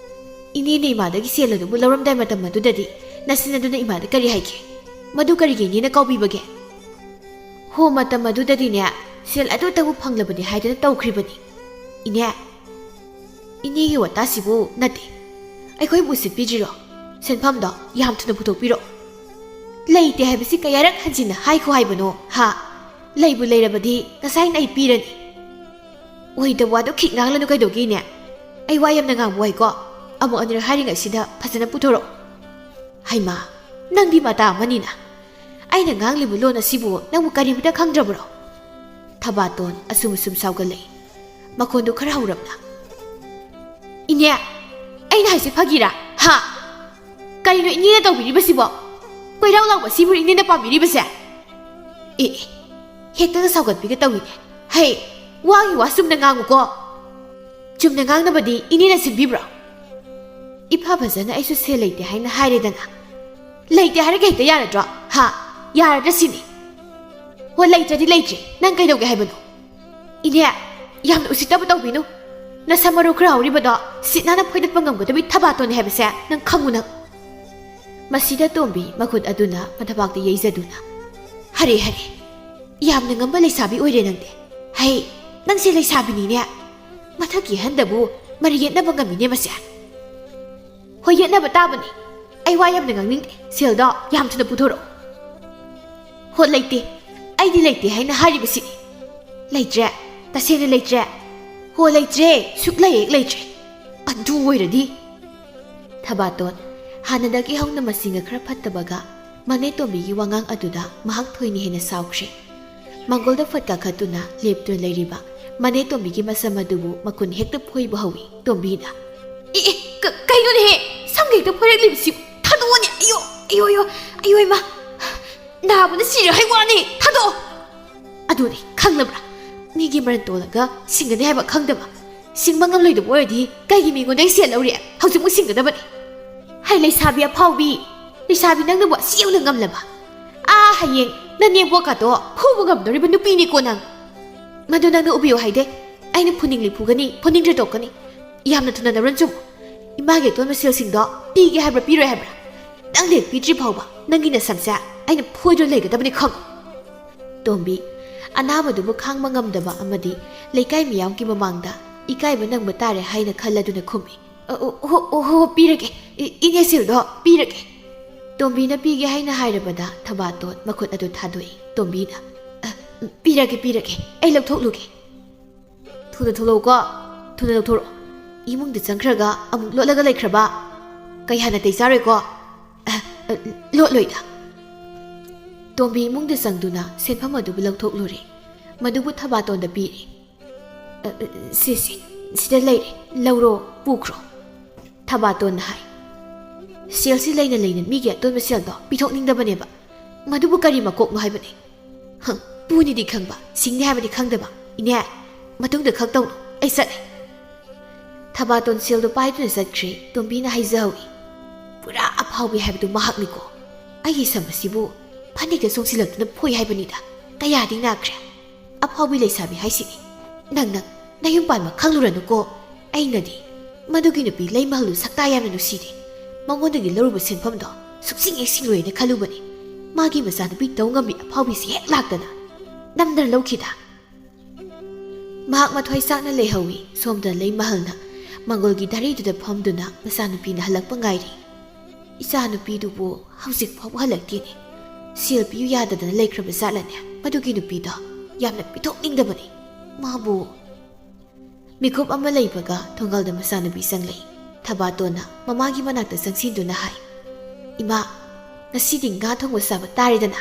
ꯏꯅꯦꯅ ꯏꯃꯥꯗꯒꯤ ꯁꯦꯜ ꯑꯗꯨꯕꯨ ꯂꯧꯔꯝꯗꯥꯏ ꯃꯇꯝ ꯑꯗꯨꯗꯗꯤ ꯅꯆꯤꯟ ꯑꯗꯨꯅ ꯏꯃꯥꯗ ꯀꯔꯤ ꯍꯥꯏꯒꯦ? ꯃꯗꯨ ꯀꯔꯤꯒꯤ ꯏꯅꯦꯅ ꯀꯥꯎꯕꯤꯕꯒꯦ? ꯍꯣ, ꯃꯇꯝ ꯑꯗꯨꯗꯗꯤꯅꯦ, ꯁꯦꯜ ꯑꯗꯨꯇꯕꯨ ꯐꯪꯂꯕꯗꯤ ꯍꯥꯏꯗꯨꯅ ꯇꯧꯈ꯭ꯔꯤꯕꯅꯤ꯫ ꯏꯅꯦ, ꯏꯅꯦꯒꯤ ꯋꯥꯇꯥꯁꯤꯕꯨ ꯅꯠꯇꯦ꯫ ꯑꯩꯈꯣꯏꯕꯨ ꯎꯁꯤꯠꯄꯤꯗ꯭ꯔꯤꯔꯣ? ꯁꯦꯟꯐꯝꯗꯣ ꯌꯥꯝ ꯊꯨꯅ ꯄꯨꯊꯣꯛꯄꯤꯔꯣ꯫ ꯂꯩꯇꯦ ꯍꯥꯏꯕꯁꯤ ꯀꯌꯥꯔꯛ ꯍꯟꯖꯤꯟꯅ ꯍꯥꯏꯈꯣ ꯍꯥꯏꯕꯅꯣ, ꯍꯥ? ꯂꯩꯕꯨ ꯂꯩꯔꯕꯗꯤ ꯉꯁꯥꯏꯅ ꯑꯩ ꯄꯤꯔꯅꯤ꯫ ꯑꯣꯏꯗꯕ ꯋꯥꯗꯣ ꯈꯤꯛ ꯉꯥꯡꯂꯅꯨ ꯀꯩꯗꯧꯒꯦꯅꯦ? ꯑꯩ ꯋꯥ ꯌꯥꯝꯅ ꯉꯥꯡꯕ ꯋꯥꯏꯀꯣ? ꯑꯃꯨꯛ ꯑꯅꯤꯔꯛ ꯍꯥꯏꯔꯤꯉꯩꯁꯤꯗ ꯐꯖꯅ ꯄꯨꯊꯣꯔꯛꯑꯣ꯫ ꯍꯩꯃꯥ, ꯅꯪꯗꯤ ꯃꯇꯥ ꯑꯃꯅꯤꯅ꯫ ꯑꯩꯅ ꯉꯥꯡꯂꯤꯕ ꯂꯣꯟ ꯑꯁꯤꯕꯨ ꯅꯪꯕꯨ ꯀꯔꯤꯃꯇ ꯈꯪꯗ꯭ꯔꯕ꯭ꯔꯣ? ꯊꯕꯥꯇꯣꯟ ꯑꯁꯨꯝ ꯑꯁꯨꯝ ꯁꯥꯎꯒꯠꯂꯛꯏ꯫ ꯃꯈꯣꯟꯗꯨ ꯈꯔ ꯍꯧꯔꯞꯅ, "ꯏꯅꯦ, ꯑꯩꯅ ꯍꯥꯏꯁꯦ ꯐꯥꯒꯤꯔꯥ? ꯍꯥ? ꯀꯔꯤꯅꯣ ꯏꯅꯦꯅ ꯇꯧꯕꯤꯔꯤꯕꯁꯤꯕꯣ? ꯀꯣꯏꯔꯥꯎ ꯂꯥꯎꯕ ꯁꯤꯕꯨ ꯏꯅꯦꯅ ꯄꯥꯝꯕꯤꯔꯤꯕꯁꯦ? ꯑꯦ, ꯑꯦ, ꯍꯦꯛꯇꯒ ꯁꯥꯎꯒꯠꯄꯤꯒ ꯇꯧꯏꯅꯦ꯫ ꯍꯩ, ꯋꯥꯒꯤ ꯋꯥ ꯆꯨꯝꯅ ꯉꯥꯡꯉꯨꯀꯣ꯫ ꯆꯨꯝꯅ ꯉꯥꯡꯅꯕꯗꯤ ꯏꯅꯦꯅ ꯁꯤꯟꯕꯤꯕ꯭ꯔꯣ? ꯏꯐ ꯐꯖꯅ ꯑꯩꯁꯨ ꯁꯦꯜ ꯂꯩꯇꯦ ꯍꯥꯏꯅ ꯍꯥꯏꯔꯦꯗꯅ꯫ ꯂꯩꯇꯦ ꯍꯥꯏꯔꯒ ꯍꯦꯛꯇ ꯌꯥꯔꯗ꯭ꯔꯣ? ꯍꯥ? ꯌꯥꯔꯗ꯭ꯔ ꯁꯤꯅꯤ꯫ ꯍꯣ, ꯂꯩꯇ꯭ꯔꯗꯤ ꯂꯩꯇ꯭ꯔꯦ꯫ ꯅꯪ ꯀꯩꯗꯧꯒꯦ ꯍꯥꯏꯕꯅꯣ? ꯏꯅꯦ, ꯌꯥꯝꯅ ꯎꯁꯤꯠꯇꯕ ꯇꯧꯕꯤꯅꯨ꯫ ꯅꯁꯝ ꯃꯔꯨ ꯈꯔ ꯍꯧꯔꯤꯕꯗꯣ ꯁꯤꯠ ꯅꯥꯟꯅ ꯐꯣꯏꯗꯠꯄ ꯉꯝꯒꯗꯕꯤ ꯊꯕꯥꯇꯣꯟꯅꯤ ꯍꯥꯏꯕꯁꯦ ꯅꯪ ꯈꯪꯉꯨ ꯅꯪ꯫ ꯃꯁꯤꯗ ꯇꯣꯝꯕꯤ ꯃꯈꯨꯠ ꯑꯗꯨꯅ ꯃꯊꯕꯥꯛꯇ ꯌꯩꯖꯗꯨꯅ, "ꯍꯔꯦ, ꯍꯔꯦ, ꯌꯥꯝꯅ ꯉꯝꯕ ꯂꯩꯁꯥꯕꯤ ꯑꯣꯏꯔꯦ ꯅꯪꯗꯤ꯫ ꯍꯩ, ꯅꯪꯁꯦ ꯂꯩꯁꯥꯕꯤꯅꯤꯅꯦ꯫ ꯃꯊꯛꯀꯤ ꯑꯍꯟꯗꯕꯨ ꯃꯔꯩ ꯌꯦꯠꯅꯕ ꯉꯝꯃꯤꯅꯦ ꯃꯁꯦ꯫ ꯍꯣꯏ, ꯌꯦꯠꯅꯕ ꯇꯥꯕꯅꯤ꯫ ꯑꯩ ꯋꯥ ꯌꯥꯝꯅ ꯉꯥꯡꯅꯤꯡꯗꯦ꯫ ꯁꯦꯜꯗꯣ ꯌꯥꯝ ꯊꯨꯅ ꯄꯨꯊꯣꯔꯛꯑꯣ꯫" "ꯍꯣ, ꯂꯩꯇꯦ꯫ ꯑꯩꯗꯤ ꯂꯩꯇꯦ ꯍꯥꯏꯅ ꯍꯥꯏꯔꯤꯕꯁꯤꯅꯤ꯫ ꯂꯩꯇ꯭ꯔꯦ꯫ ꯇꯁꯦꯡꯅ ꯂꯩꯇ꯭ꯔꯦ꯫ ꯍꯣ, ꯂꯩꯇ꯭ꯔꯦ꯫ ꯁꯨꯛꯂꯩ ꯍꯦꯛ ꯂꯩꯇ꯭ꯔꯦ꯫ ꯑꯗꯨ ꯑꯣꯏꯔꯗꯤ꯫" ꯊꯕꯥꯇꯣꯟ, ꯍꯥꯟꯅꯗꯒꯤ ꯍꯧꯅ ꯃꯁꯤꯡꯒ ꯈꯔ ꯐꯠꯇꯕꯒ, ꯃꯅꯦ ꯇꯣꯝꯕꯤꯒꯤ ꯋꯥꯉꯥꯡ ꯑꯗꯨꯗ ꯃꯍꯥꯛ ꯊꯣꯏꯅ ꯍꯦꯟꯅ ꯁꯥꯎꯈ꯭ꯔꯦ꯫ ꯃꯥꯡꯒꯣꯜꯗ ꯐꯠ ꯀꯥꯈꯠꯇꯨꯅ ꯂꯦꯞꯇꯨꯅ ꯂꯩꯔꯤꯕ ꯃꯅꯦ ꯇꯣꯝꯕꯤꯒꯤ ꯃꯁꯝ ꯑꯗꯨꯕꯨ ꯃꯈꯨꯟ ꯍꯦꯛꯇ ꯐꯣꯏꯕ ꯍꯧꯏ ꯇꯣꯝꯕꯤꯅ꯫ "ꯑꯦ, ꯑꯦ, ꯀ-, ꯀꯩꯅꯣꯅꯦꯍꯦ? ꯁꯝꯒ ꯍꯦꯛꯇ ꯐꯣꯏꯔꯛꯂꯤꯕꯁꯤꯕꯨ? ꯊꯥꯗꯣꯛꯑꯣꯅꯦ! ꯑꯌꯣ, ꯑꯌꯣ, ꯑꯌꯣ, ꯑꯌꯣ, ꯏꯃꯥ! ꯅꯥꯕꯅ ꯁꯤꯔꯦ ꯍꯥꯏ ꯋꯥꯅꯤ! ꯊꯥꯗꯣꯛꯑꯣ!" "ꯑꯗꯨꯅꯤ, ꯈꯪꯂꯕ꯭ꯔꯥ? ꯃꯤꯒꯤ ꯃꯔꯟ ꯇꯣꯜꯂꯒ ꯁꯤꯡꯒꯅꯤ ꯍꯥꯏꯕ ꯈꯪꯗꯕ, ꯁꯤꯡꯕ ꯉꯝꯂꯣꯏꯗꯕ ꯑꯣꯏꯔꯗꯤ ꯀꯩꯒꯤ ꯃꯤꯉꯣꯟꯗꯒꯤ ꯁꯦꯜ ꯂꯧꯔꯤ? ꯍꯧꯖꯤꯛꯃꯛ ꯁꯤꯡꯒꯗꯕꯅꯤ꯫ ꯍꯩ ꯂꯩꯁꯥꯕꯤ ꯑꯐꯥꯎꯕꯤ, ꯂꯩꯁꯥꯕꯤ ꯅꯪꯅꯕꯨ ꯑꯁꯤ ꯌꯧꯅ ꯉꯝꯂꯕ? ꯑꯥ, ꯍꯌꯦꯡ ꯅꯅꯦꯝꯕꯣꯛꯀꯥꯗꯣ ꯐꯨꯕ ꯉꯝꯗꯣꯔꯤꯕ ꯅꯨꯄꯤꯅꯤꯀꯣ ꯅꯪ꯫ ꯃꯗꯨ ꯅꯪꯅ ꯎꯕꯤꯌꯨ ꯍꯥꯏꯗꯦ꯫ ꯑꯩꯅ ꯐꯨꯅꯤꯡꯂꯤ ꯐꯨꯒꯅꯤ, ꯐꯨꯅꯤꯡꯗ꯭ꯔꯦ ꯇꯣꯛꯀꯅꯤ꯫ ꯌꯥꯝꯅ ꯊꯨꯅ ꯅꯔꯣꯟ ꯆꯨꯝꯃꯨ꯫ ꯏꯃꯥꯒꯤ ꯑꯇꯣꯟꯕ ꯁꯦꯜꯁꯤꯡꯗꯣ ꯄꯤꯒꯦ ꯍꯥꯏꯕ꯭ꯔꯥ ꯄꯤꯔꯣꯏ ꯍꯥꯏꯕ꯭ꯔꯥ? ꯅꯪ ꯂꯦꯛ ꯄꯤꯗ꯭ꯔꯤ ꯐꯥꯎꯕ ꯅꯪꯒꯤ ꯅꯁꯝꯁꯦ ꯑꯩꯅ ꯐꯣꯏꯗꯨꯅ ꯂꯩꯒꯗꯕꯅꯤ ꯈꯪꯉꯨ꯫ ꯇꯣꯝꯕꯤ, ꯑꯅꯥꯕꯗꯨꯕꯨ ꯈꯥꯡꯕ ꯉꯝꯗꯕ ꯑꯃꯗꯤ ꯂꯩꯀꯥꯏ ꯃꯤꯌꯥꯝꯒꯤ ꯃꯃꯥꯡꯗ ꯏꯀꯥꯏꯕ ꯅꯪꯕ ꯇꯥꯔꯦ ꯍꯥꯏꯅ ꯈꯜꯂꯗꯨꯅ ꯈꯨꯝꯃꯤ꯫ "ꯑ, ꯑꯣ, ꯑꯣ, ꯑꯣ, ꯍꯣ, ꯄꯤꯔꯒꯦ꯫ ꯏ-, ꯏꯅꯦ ꯁꯤꯜꯗꯣ ꯄꯤꯔꯒꯦ꯫" ꯇꯣꯝꯕꯤꯅ ꯄꯤꯒꯦ ꯍꯥꯏꯅ ꯍꯥꯏꯔꯕꯗ ꯊꯕꯥꯇꯣꯟ ꯃꯈꯨꯠ ꯑꯗꯨ ꯊꯥꯗꯣꯛꯏ꯫ ꯇꯣꯝꯕꯤꯅ, "ꯑ, ꯄꯤꯔꯒꯦ, ꯄꯤꯔꯒꯦ꯫ ꯑꯩ ꯂꯧꯊꯣꯛꯂꯨꯒꯦ꯫" "ꯊꯨꯅ ꯊꯣꯛꯂꯛꯎꯀꯣ꯫ ꯊꯨꯅ ꯂꯧꯊꯣꯔꯛꯑꯣ꯫ ꯏꯃꯨꯡꯗ ꯆꯪꯈ꯭ꯔꯒ ꯑꯃꯨꯛ ꯂꯣꯠꯂꯒ ꯂꯩꯈ꯭ꯔꯕ? ꯀꯩ ꯍꯥꯟꯅ ꯇꯩ ꯆꯥꯔꯣꯏꯀꯣ?" "ꯑ, ꯑ, ꯂꯣꯠꯂꯣꯏꯗ꯫" ꯇꯣꯝꯕꯤ ꯏꯃꯨꯡꯗ ꯆꯪꯗꯨꯅ ꯁꯦꯟꯐꯝ ꯑꯗꯨꯕꯨ ꯂꯧꯊꯣꯛꯂꯨꯔꯦ꯫ ꯃꯗꯨꯕꯨ ꯊꯕꯥꯇꯣꯟꯗ ꯄꯤꯔꯦ꯫ "ꯑ, ꯑ, ꯁꯦ, ꯁꯦ, ꯁꯤꯗ ꯂꯩꯔꯦ, ꯂꯧꯔꯣ, ꯄꯨꯈ꯭ꯔꯣ꯫" ꯊꯕꯥꯇꯣꯟꯅ ꯍꯥꯏ꯫ ꯁꯦꯜꯁꯤ ꯂꯩꯅ ꯂꯩꯅ ꯃꯤꯒꯤ ꯑꯇꯣꯟꯕ ꯁꯦꯜꯗꯣ ꯄꯤꯊꯣꯛꯅꯤꯡꯗꯕꯅꯦꯕ꯫ ꯃꯗꯨꯕꯨ ꯀꯔꯤ ꯃꯀꯣꯛꯅꯣ ꯍꯥꯏꯕꯅꯤ? ꯍ, ꯄꯨꯅꯤꯗꯤ ꯈꯪꯕ, ꯁꯤꯡꯅꯤ ꯍꯥꯏꯕꯗꯤ ꯈꯪꯗꯕ꯫ ꯏꯅꯦ, ꯃꯇꯨꯡꯗ ꯈꯛ ꯇꯧꯅꯨ, ꯑꯩ ꯆꯠꯂꯦ꯫ ꯊꯕꯥꯇꯣꯟ ꯁꯦꯜꯗꯣ ꯄꯥꯏꯗꯨꯅ ꯆꯠꯈ꯭ꯔꯦ꯫ ꯇꯣꯝꯕꯤꯅ ꯍꯥꯏꯖꯍꯧꯏ, "ꯄꯨꯔꯥ ꯑꯐꯥꯎꯕꯤ ꯍꯥꯏꯕꯗꯨ ꯃꯍꯥꯛꯅꯤꯀꯣ꯫ ꯑꯩꯒꯤ ꯁꯝ ꯑꯁꯤꯕꯨ ꯐꯅꯦꯛꯇ ꯆꯣꯡꯁꯤꯜꯂꯛꯇꯨꯅ ꯐꯣꯏ ꯍꯥꯏꯕꯅꯤꯗ, ꯀꯌꯥꯗꯤ ꯅꯥꯈ꯭ꯔꯦ꯫" "ꯑꯐꯥꯎꯕꯤ ꯂꯩꯁꯥꯕꯤ ꯍꯥꯏꯁꯤꯅꯤ꯫ ꯅꯪ, ꯅꯪ ꯅꯌꯨꯝ ꯄꯥꯟꯕ ꯈꯪꯂꯨꯔꯅꯨꯀꯣ꯫ ꯑꯩꯅꯗꯤ ꯃꯗꯨꯒꯤ ꯅꯨꯄꯤ ꯂꯩꯃꯍꯜꯗꯨ ꯁꯛꯇꯥ ꯌꯥꯝꯅ ꯅꯨꯡꯁꯤꯗꯦ꯫ ꯃꯉꯣꯟꯗꯒꯤ ꯂꯧꯔꯨꯕ ꯁꯦꯟꯐꯝꯗꯣ ꯁꯨꯛꯁꯤꯡ ꯍꯦꯛ ꯁꯤꯡꯂꯣꯏꯅ ꯈꯜꯂꯨꯕꯅꯤ꯫ ꯃꯥꯒꯤ ꯃꯆꯥꯅꯨꯄꯤ ꯇꯧ ꯉꯝꯕꯤ ꯑꯐꯥꯎꯕꯤꯁꯤ ꯍꯦꯛ ꯂꯥꯛꯇꯅ ꯅꯝꯗꯅ ꯂꯧꯈꯤꯗ꯫" ꯃꯍꯥꯛ ꯃꯊ꯭ꯋꯥꯏ ꯆꯥꯛꯅ ꯂꯩꯍꯧꯏ꯫ ꯁꯣꯝꯗ ꯂꯩꯃꯍꯜꯅ ꯃꯪꯒꯣꯜꯒꯤ ꯗꯥꯔꯤꯗꯨꯗ ꯐꯝꯗꯨꯅ ꯃꯆꯥꯅꯨꯄꯤꯅ ꯍꯜꯂꯛꯄ ꯉꯥꯏꯔꯤ꯫ "ꯏꯆꯥꯅꯨꯄꯤꯗꯨꯕꯨ ꯍꯧꯖꯤꯛ ꯐꯥꯎꯕ ꯍꯜꯂꯛꯇꯦꯅꯦ꯫ ꯁꯦꯜ ꯄꯤꯌꯨ ꯌꯥꯗꯗꯅ ꯂꯩꯈ꯭ꯔꯕ ꯖꯥꯠꯂꯅꯦ? ꯃꯗꯨꯒꯤ ꯅꯨꯄꯤꯗꯣ ꯌꯥꯝꯅ ꯄꯤꯊꯣꯛꯅꯤꯡꯗꯕꯅꯤ꯫ ꯃꯥꯕꯨ..." ꯃꯤꯀꯨꯞ ꯑꯃ ꯂꯩꯕꯒ ꯊꯣꯡꯒꯜꯗ ꯃꯆꯥꯅꯨꯄꯤ ꯆꯪꯂꯛꯏ꯫ ꯊꯕꯥꯇꯣꯟꯅ ꯃꯃꯥꯒꯤ ꯃꯅꯥꯛꯇ ꯆꯪꯁꯤꯟꯗꯨꯅ ꯍꯥꯏ, "ꯏꯃꯥ, ꯉꯁꯤꯗꯤ ꯉꯥ ꯊꯣꯡꯕ ꯆꯥꯕ ꯇꯥꯔꯦꯗꯅ꯫"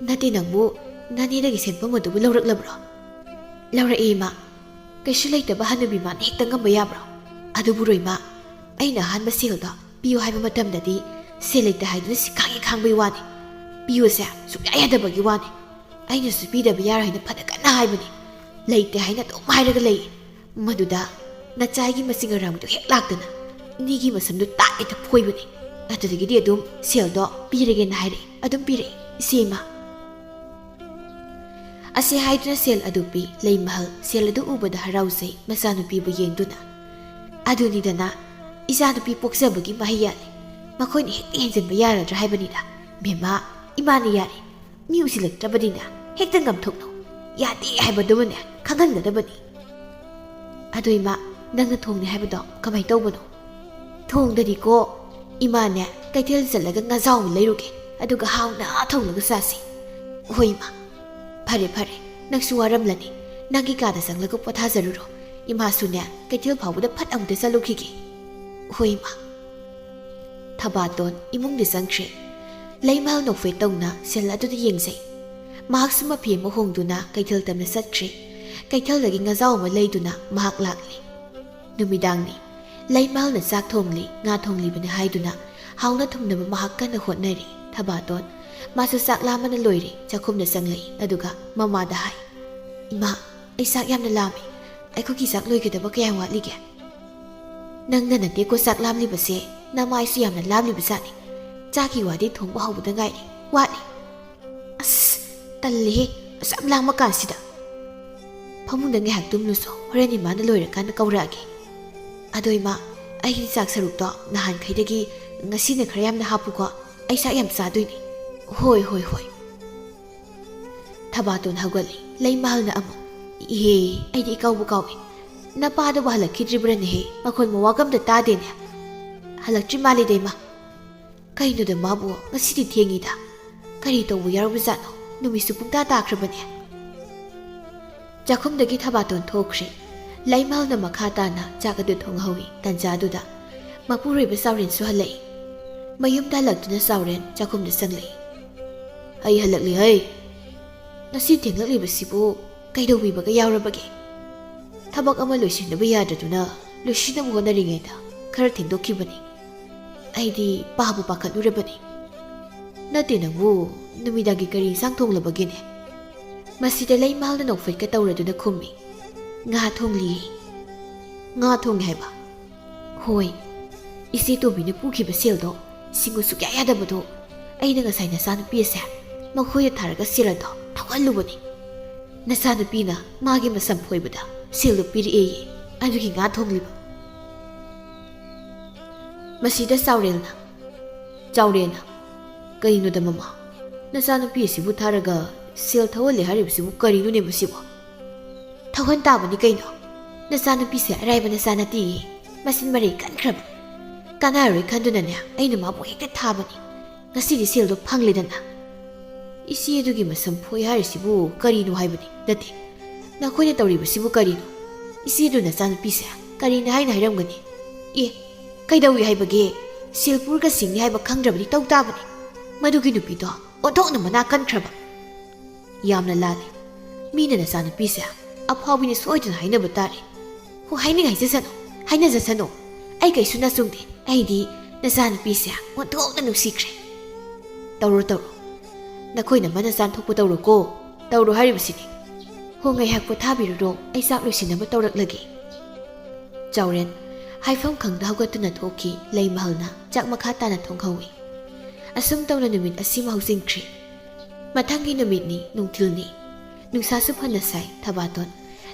"ꯅꯠꯇꯦ, ꯅꯪꯕꯨ ꯅꯅꯦꯗꯒꯤ ꯁꯦꯟꯐꯝ ꯑꯗꯨꯕꯨ ꯂꯧꯔꯛꯂꯕ꯭ꯔꯣ?" "ꯂꯧꯔꯛꯑꯦ, ꯏꯃꯥ꯫ ꯀꯩꯁꯨ ꯂꯩꯇꯕ ꯍꯅꯨꯕꯤ ꯃꯥꯅ ꯍꯦꯛꯇ ꯉꯝꯕ ꯌꯥꯕ꯭ꯔꯣ? ꯑꯗꯨꯕꯨꯔꯣ, ꯏꯃꯥ, ꯑꯩꯅ ꯑꯍꯥꯟꯕ ꯁꯦꯜꯗꯣ ꯄꯤꯌꯨ ꯍꯥꯏꯕ ꯃꯇꯝꯗꯗꯤ ꯁꯦꯜ ꯂꯩꯇꯦ ꯍꯥꯏꯗꯨꯅ ꯁꯤꯈꯥꯡ ꯍꯦꯛ ꯈꯥꯡꯕꯒꯤ ꯋꯥꯅꯤ꯫ ꯄꯤꯌꯨꯁꯦ ꯁꯨꯡꯌꯥ ꯌꯥꯗꯕꯒꯤ ꯋꯥꯅꯤ꯫ ꯑꯩꯅꯁꯨ ꯄꯤꯗꯕ ꯌꯥꯔꯣꯏ ꯍꯥꯏꯅ ꯐꯅ ꯀꯟꯅ ꯍꯥꯏꯕꯅꯤ꯫ ꯂꯩꯇꯦ ꯍꯥꯏꯅ ꯑꯗꯨꯝ ꯍꯥꯏꯔꯒ ꯂꯩ꯫ ꯃꯗꯨꯗ ꯅꯆꯥꯏꯒꯤ ꯃꯆꯤꯡ ꯑꯔꯥꯡꯕꯗꯨ ꯍꯦꯛ ꯂꯥꯛꯇꯅ ꯏꯅꯦꯒꯤ ꯃꯁꯝꯗꯨ ꯇꯥꯛ ꯍꯦꯛꯇ ꯐꯣꯏꯕꯅꯤ꯫ ꯑꯗꯨꯗꯒꯤꯗꯤ ꯑꯗꯨꯝ ꯁꯦꯜꯗꯣ ꯄꯤꯔꯒꯦꯅ ꯍꯥꯏꯔꯛꯏ꯫ ꯑꯗꯨꯝ ꯄꯤꯔꯛꯏ, ꯏꯆꯦꯃ꯫ ꯑꯁꯤ ꯍꯥꯏꯗꯨꯅ ꯁꯦꯜ ꯑꯗꯨ ꯄꯤ꯫ ꯂꯩꯃꯍꯜ ꯁꯦꯜ ꯑꯗꯨ ꯎꯕꯗ ꯍꯔꯥꯎꯖꯩ, ꯃꯆꯥꯅꯨꯄꯤꯕꯨ ꯌꯦꯡꯗꯨꯅ꯫ ꯑꯗꯨꯅꯤꯗꯅ, ꯏꯆꯥꯅꯨꯄꯤ ꯄꯣꯛꯆꯕꯒꯤ ꯃꯍꯩ ꯌꯥꯜꯂꯦ꯫ ꯃꯈꯣꯏꯅ ꯍꯦꯛꯇ ꯍꯦꯟꯖꯤꯟꯕ ꯌꯥꯔꯗ꯭ꯔꯥ ꯍꯥꯏꯕꯅꯤꯗ꯫ ꯃꯦꯝꯃ, ꯏꯃꯥꯅ ꯌꯥꯔꯦ꯫ ꯃꯤ ꯎꯁꯤꯜꯂꯛꯇ꯭ꯔꯕꯅꯤꯅ ꯍꯦꯛꯇ ꯉꯝꯊꯣꯛꯅꯧ꯫ ꯌꯥꯗꯦ ꯍꯥꯏꯕꯗꯨꯃꯅꯦ ꯈꯪꯍꯟꯒꯗꯕꯅꯤ꯫ ꯑꯗꯣ ꯏꯃꯥ, ꯅꯪꯅ ꯊꯣꯡꯅꯤ ꯍꯥꯏꯕꯗꯣ ꯀꯃꯥꯏ ꯇꯧꯕꯅꯣ? ꯊꯣꯡꯗꯗꯤꯀꯣ, ꯏꯃꯥꯅꯦ ꯀꯩꯊꯦꯜ ꯆꯠꯂꯒ ꯉꯥꯖꯥꯎ ꯑꯃ ꯂꯩꯔꯨꯒꯦ, ꯑꯗꯨꯒ ꯍꯥꯎꯅ ꯊꯣꯡꯂꯒ ꯆꯥꯁꯤ꯫ ꯍꯣꯏ ꯏꯃꯥ꯫ ꯐꯔꯦ ꯐꯔꯦ, ꯅꯪꯁꯨ ꯋꯥꯔꯝꯂꯅꯤ꯫ ꯅꯪꯒꯤ ꯀꯥꯗ ꯆꯪꯂꯒ ꯄꯣꯊꯥꯖꯔꯨꯔꯣ꯫ ꯏꯃꯥꯁꯨꯅꯦ ꯀꯩꯊꯦꯜ ꯐꯥꯎꯕꯗ ꯐꯠ ꯑꯃꯨꯛꯇ ꯆꯠꯂꯨꯈꯤꯒꯦ꯫ ꯍꯣꯏ ꯏꯃꯥ꯫ ꯊꯕꯥꯇꯣꯟ ꯏꯃꯨꯡꯗ ꯆꯪꯈ꯭ꯔꯦ꯫ ꯂꯩꯃꯍꯜ ꯅꯣꯛꯐꯦꯠ ꯇꯧꯅ ꯁꯦꯜ ꯑꯗꯨꯗ ꯌꯦꯡꯖꯩ꯫ ꯃꯍꯥꯛꯁꯨ ꯃꯐꯤ ꯑꯃ ꯍꯣꯡꯗꯨꯅ ꯀꯩꯊꯦꯜ ꯇꯝꯅ ꯆꯠꯈ꯭ꯔꯦ꯫ ꯀꯩꯊꯦꯜꯗꯒꯤ ꯉꯥꯖꯥꯎ ꯑꯃ ꯂꯩꯗꯨꯅ ꯃꯍꯥꯛ ꯂꯥꯛꯂꯦ꯫ ꯅꯨꯃꯤꯗꯥꯡꯅꯤ꯫ ꯂꯩꯃꯍꯜꯅ ꯆꯥꯛ ꯊꯣꯡꯂꯤ, ꯉꯥ ꯊꯣꯡꯂꯤꯕꯅꯤ ꯍꯥꯏꯗꯨꯅ ꯍꯥꯎꯅ ꯊꯨꯝꯅꯕ ꯃꯍꯥꯛ ꯀꯟꯅ ꯍꯣꯠꯅꯔꯤ꯫ ꯊꯕꯥꯇꯣꯟ ꯃꯥꯁꯨ ꯆꯥꯛ ꯂꯥꯝꯕꯅ ꯂꯣꯏꯔꯦ, ꯆꯥꯛꯈꯨꯝꯗ ꯆꯪꯂꯛꯏ꯫ ꯑꯗꯨꯒ ꯃꯃꯥꯗ ꯍꯥꯏ, "ꯏꯃꯥ, ꯑꯩ ꯆꯥꯛ ꯌꯥꯝꯅ ꯂꯥꯝꯃꯤ꯫ ꯑꯩꯈꯣꯏꯒꯤ ꯆꯥꯛ ꯂꯣꯏꯒꯗꯕ ꯀꯌꯥꯝ ꯋꯥꯠꯂꯤꯒꯦ?" "ꯅꯪꯅ ꯅꯠꯇꯦꯀꯣ ꯆꯥꯛ ꯂꯥꯝꯂꯤꯕꯁꯦ, ꯅꯃꯥꯏꯁꯨ ꯌꯥꯝꯅ ꯂꯥꯝꯂꯤꯕ ꯖꯥꯠꯅꯤ꯫ ꯆꯥꯛꯀꯤ ꯋꯥꯗꯤ ꯊꯣꯡꯕ ꯍꯧꯕꯗ ꯉꯥꯏꯔꯤ, ꯋꯥꯠꯂꯤ꯫ ꯑꯁ, ꯇꯜꯂꯤꯍꯦ, ꯑꯁꯨꯛ ꯌꯥꯝ ꯂꯥꯡꯕ ꯀꯥꯟꯁꯤꯗ꯫ ꯐꯃꯨꯡꯗ ꯉꯥꯏꯍꯥꯛ ꯇꯨꯝꯂꯨꯁꯣ, ꯍꯣꯔꯦꯟ ꯏꯃꯥꯅ ꯂꯣꯏꯔꯀꯥꯟꯗ ꯀꯧꯔꯛꯑꯒꯦ꯫ ꯑꯗꯣ ꯏꯃꯥ, ꯑꯩꯒꯤ ꯆꯥꯛ ꯁꯔꯨꯛꯇꯣ ꯅꯍꯥꯟꯈꯩꯗꯒꯤ ꯉꯁꯤꯅ ꯈꯔ ꯌꯥꯝꯅ ꯍꯥꯞꯄꯨꯀꯣ, ꯑꯩ ꯆꯥꯛ ꯌꯥꯝ ꯆꯥꯗꯣꯏꯅꯤ꯫" "ꯍꯣꯏ, ꯍꯣꯏ, ꯍꯣꯏ꯫" ꯊꯕꯥꯇꯣꯟ ꯍꯧꯒꯠꯂꯤ꯫ ꯂꯩꯃꯍꯜꯅ ꯑꯃꯨꯛ, "ꯏꯍꯦ, ꯑꯩꯗꯤ ꯏꯀꯥꯎꯕꯨ ꯀꯥꯎꯏ꯫ ꯅꯄꯥꯗꯨꯕꯨ ꯍꯜꯂꯛꯈꯤꯗ꯭ꯔꯤꯕ꯭ꯔꯅꯦꯍꯦ? ꯃꯈꯣꯟ ꯃꯋꯥꯒ ꯑꯝꯇ ꯇꯥꯗꯦꯅꯦ꯫ ꯍꯜꯂꯛꯇ꯭ꯔꯤ ꯃꯥꯜꯂꯤꯗ, ꯏꯃꯥ꯫ ꯀꯩꯅꯣꯗ ꯃꯥꯕꯨ ꯉꯁꯤꯗꯤ ꯊꯦꯡꯉꯤꯗ꯫ ꯀꯔꯤ ꯇꯧꯕ ꯌꯥꯎꯔꯕꯖꯥꯠꯅꯣ? ꯅꯨꯃꯤꯠꯁꯨ ꯄꯨꯡꯇꯥ ꯇꯥꯈ꯭ꯔꯕꯅꯦ꯫" ꯆꯥꯛꯈꯨꯝꯗꯒꯤ ꯊꯕꯥꯇꯣꯟ ꯊꯣꯛꯈ꯭ꯔꯦ꯫ ꯂꯩꯃꯍꯜꯅ ꯃꯈꯥ ꯇꯥꯅ ꯆꯥꯛ ꯑꯗꯨ ꯊꯣꯡꯍꯧꯏ꯫ ꯇꯟꯖꯥꯗꯨꯗ ꯃꯄꯨꯔꯣꯏꯕ ꯆꯥꯎꯔꯦꯟꯁꯨ ꯍꯜꯂꯛꯏ꯫ ꯃꯌꯨꯝꯗ ꯍꯜꯂꯛꯇꯨꯅ ꯆꯥꯎꯔꯦꯟ ꯆꯥꯛꯈꯨꯝꯗ ꯆꯪꯂꯛꯏ꯫ "ꯑꯩ ꯍꯜꯂꯛꯂꯤ ꯍꯩ꯫ ꯉꯁꯤ ꯊꯦꯡꯂꯛꯂꯤꯕꯁꯤꯕꯨ ꯀꯩꯗꯧꯕꯤꯕꯒ ꯌꯥꯎꯔꯕꯒꯦ?" "ꯊꯕꯛ ꯑꯃ ꯂꯣꯏꯁꯤꯟꯅꯕ ꯌꯥꯗꯗꯨꯅ ꯂꯣꯏꯁꯤꯟꯅꯕ ꯍꯣꯠꯅꯔꯤꯉꯩꯗ ꯈꯔ ꯊꯦꯡꯗꯣꯛꯈꯤꯕꯅꯤ꯫ ꯑꯩꯗꯤ ꯄꯥꯕꯨ ꯄꯥꯈꯠꯂꯨꯔꯕꯅꯤ꯫" "ꯅꯠꯇꯦ ꯅꯪꯕꯨ, ꯅꯨꯃꯤꯗꯥꯡꯒꯤ ꯀꯔꯤ ꯏꯟꯁꯥꯡ ꯊꯣꯡꯂꯕꯒꯦꯅꯦ?" ꯃꯁꯤꯗ ꯂꯩꯃꯍꯜꯅ ꯅꯣꯛꯐꯦꯠꯀ ꯇꯧꯔꯗꯨꯅ ꯈꯨꯝꯃꯤ꯫ "ꯉꯥ ꯊꯣꯡꯂꯤ꯫" ꯉꯥ ꯊꯣꯡꯉꯦ ꯍꯥꯏꯕ? ꯍꯣꯏ, ꯏꯆꯦ ꯇꯣꯝꯕꯤꯅ ꯄꯨꯈꯤꯕ ꯁꯦꯜꯗꯣ ꯁꯤꯡꯉꯨ ꯁꯨꯛꯌꯥ ꯌꯥꯗꯕꯗꯣ ꯑꯩꯅ ꯉꯁꯥꯏ ꯅꯆꯥꯅꯨꯄꯤ ꯑꯁꯦ ꯃꯈꯣꯏꯗ ꯊꯥꯔꯒ ꯁꯦꯜ ꯑꯗꯣ ꯊꯧꯍꯜꯂꯨꯕꯅꯤ꯫ ꯅꯆꯥꯅꯨꯄꯤꯅ ꯃꯥꯒꯤ ꯃꯁꯝ ꯐꯣꯏꯕꯗ ꯁꯦꯜꯗꯣ ꯄꯤꯔꯛꯑꯦꯌꯦ, ꯑꯗꯨꯒꯤ ꯉꯥ ꯊꯣꯡꯂꯤꯕ꯫ ꯃꯁꯤꯗ ꯆꯥꯎꯔꯦꯜꯅ, ꯆꯥꯎꯔꯦꯜꯅ, "ꯀꯩꯅꯣꯗ ꯃꯃꯥ, ꯅꯆꯥꯅꯨꯄꯤ ꯑꯁꯤꯕꯨ ꯊꯥꯔꯒ ꯁꯦꯜ ꯊꯧꯍꯜꯂꯦ ꯍꯥꯏꯔꯤꯕꯁꯤꯕꯨ ꯀꯔꯤꯅꯣꯅꯦ ꯃꯁꯤꯕꯣ?" "ꯊꯧꯍꯟ ꯇꯥꯕꯅꯤ ꯀꯩꯅꯣ, ꯅꯆꯥꯅꯨꯄꯤꯁꯦ ꯑꯔꯥꯏꯕ ꯅꯆꯥ ꯅꯠꯇꯦꯌꯦ, ꯃꯆꯤꯟ ꯃꯔꯩ ꯀꯟꯈ꯭ꯔꯕ꯫ ꯀꯥꯟꯅꯔꯔꯣꯏ ꯈꯟꯗꯨꯅꯅꯦ ꯑꯩꯅ ꯃꯥꯕꯨ ꯍꯦꯛꯇ ꯊꯥꯕꯅꯤ꯫ ꯉꯁꯤꯗꯤ ꯁꯦꯜꯗꯣ ꯐꯪꯂꯦꯗꯅ꯫ ꯏꯆꯦ ꯑꯗꯨꯒꯤ ꯃꯁꯝ ꯐꯣꯏ ꯍꯥꯏꯔꯤꯁꯤꯕꯨ ꯀꯔꯤꯅꯣ ꯍꯥꯏꯕꯅꯤ? ꯅꯠꯇꯦ, ꯅꯈꯣꯏꯅ ꯇꯧꯔꯤꯕꯁꯤꯕꯨ ꯀꯔꯤꯅꯣ? ꯏꯆꯦꯗꯨ ꯅꯆꯥꯅꯨꯄꯤꯁꯦ ꯀꯔꯤꯅꯤ ꯍꯥꯏꯅ ꯍꯥꯏꯔꯝꯒꯅꯤ? ꯑꯦ, ꯀꯩꯗꯧꯏ ꯍꯥꯏꯕꯒꯦ? ꯁꯦꯜ ꯄꯨꯔꯒ ꯁꯤꯡꯅꯤ ꯍꯥꯏꯕ ꯈꯪꯗ꯭ꯔꯕꯗꯤ ꯇꯧ ꯇꯥꯕꯅꯤ꯫ ꯃꯗꯨꯒꯤ ꯅꯨꯄꯤꯗꯣ ꯑꯣꯟꯊꯣꯛꯅ ꯃꯅꯥ ꯀꯟꯈ꯭ꯔꯕ꯫" "ꯌꯥꯝꯅ ꯂꯥꯜꯂꯤ꯫ ꯃꯤꯅ ꯅꯆꯥꯅꯨꯄꯤꯁꯦ ꯑꯐꯥꯎꯕꯤꯅꯤ ꯁꯣꯏꯗꯅ ꯍꯥꯏꯅꯕ ꯇꯥꯔꯦ꯫ ꯍꯣ, ꯍꯥꯏꯅꯤꯡ ꯍꯥꯏꯖꯁꯅꯨ, ꯍꯥꯏꯅꯖꯁꯅꯨ꯫ ꯑꯩ ꯀꯩꯁꯨ ꯅꯆꯨꯡꯗꯦ꯫ ꯑꯩꯗꯤ ꯅꯆꯥꯅꯨꯄꯤꯁꯦ ꯑꯣꯟꯊꯣꯛꯅ ꯅꯨꯡꯁꯤꯈ꯭ꯔꯦ꯫" "ꯇꯧꯔꯣ, ꯇꯧꯔꯣ꯫ ꯅꯈꯣꯏꯅ ꯃꯅ ꯆꯥꯟ ꯊꯣꯛꯄ ꯇꯧꯔꯣꯀꯣ꯫ ꯇꯧꯔꯣ ꯍꯥꯏꯔꯤꯕꯁꯤꯗꯤ꯫ ꯍꯣ, ꯉꯥꯏꯍꯥꯛ ꯄꯣꯊꯥꯕꯤꯔꯨꯔꯣ, ꯑꯩ ꯆꯥꯛ ꯂꯣꯏꯁꯤꯟꯅꯕ ꯇꯧꯔꯛꯂꯒꯦ꯫" ꯆꯥꯎꯔꯦꯟ ꯍꯥꯏꯐꯝ ꯈꯪꯗ ꯍꯧꯒꯠꯇꯨꯅ ꯊꯣꯛꯈꯤ꯫ ꯂꯩꯃꯍꯜꯅ ꯆꯥꯛ ꯃꯈꯥ ꯇꯥꯅ ꯊꯣꯡꯍꯧꯏ꯫ ꯑꯁꯨꯝ ꯇꯧꯅ ꯅꯨꯃꯤꯠ ꯑꯁꯤꯃ ꯍꯧꯖꯤꯟꯈ꯭ꯔꯦ꯫ ꯃꯊꯪꯒꯤ ꯅꯨꯃꯤꯠꯅꯤ, ꯅꯨꯡꯊꯤꯜꯅꯤ꯫ ꯅꯨꯡꯁꯥꯁꯨ ꯐꯅ ꯁꯥꯏ꯫ ꯊꯕꯥꯇꯣꯟ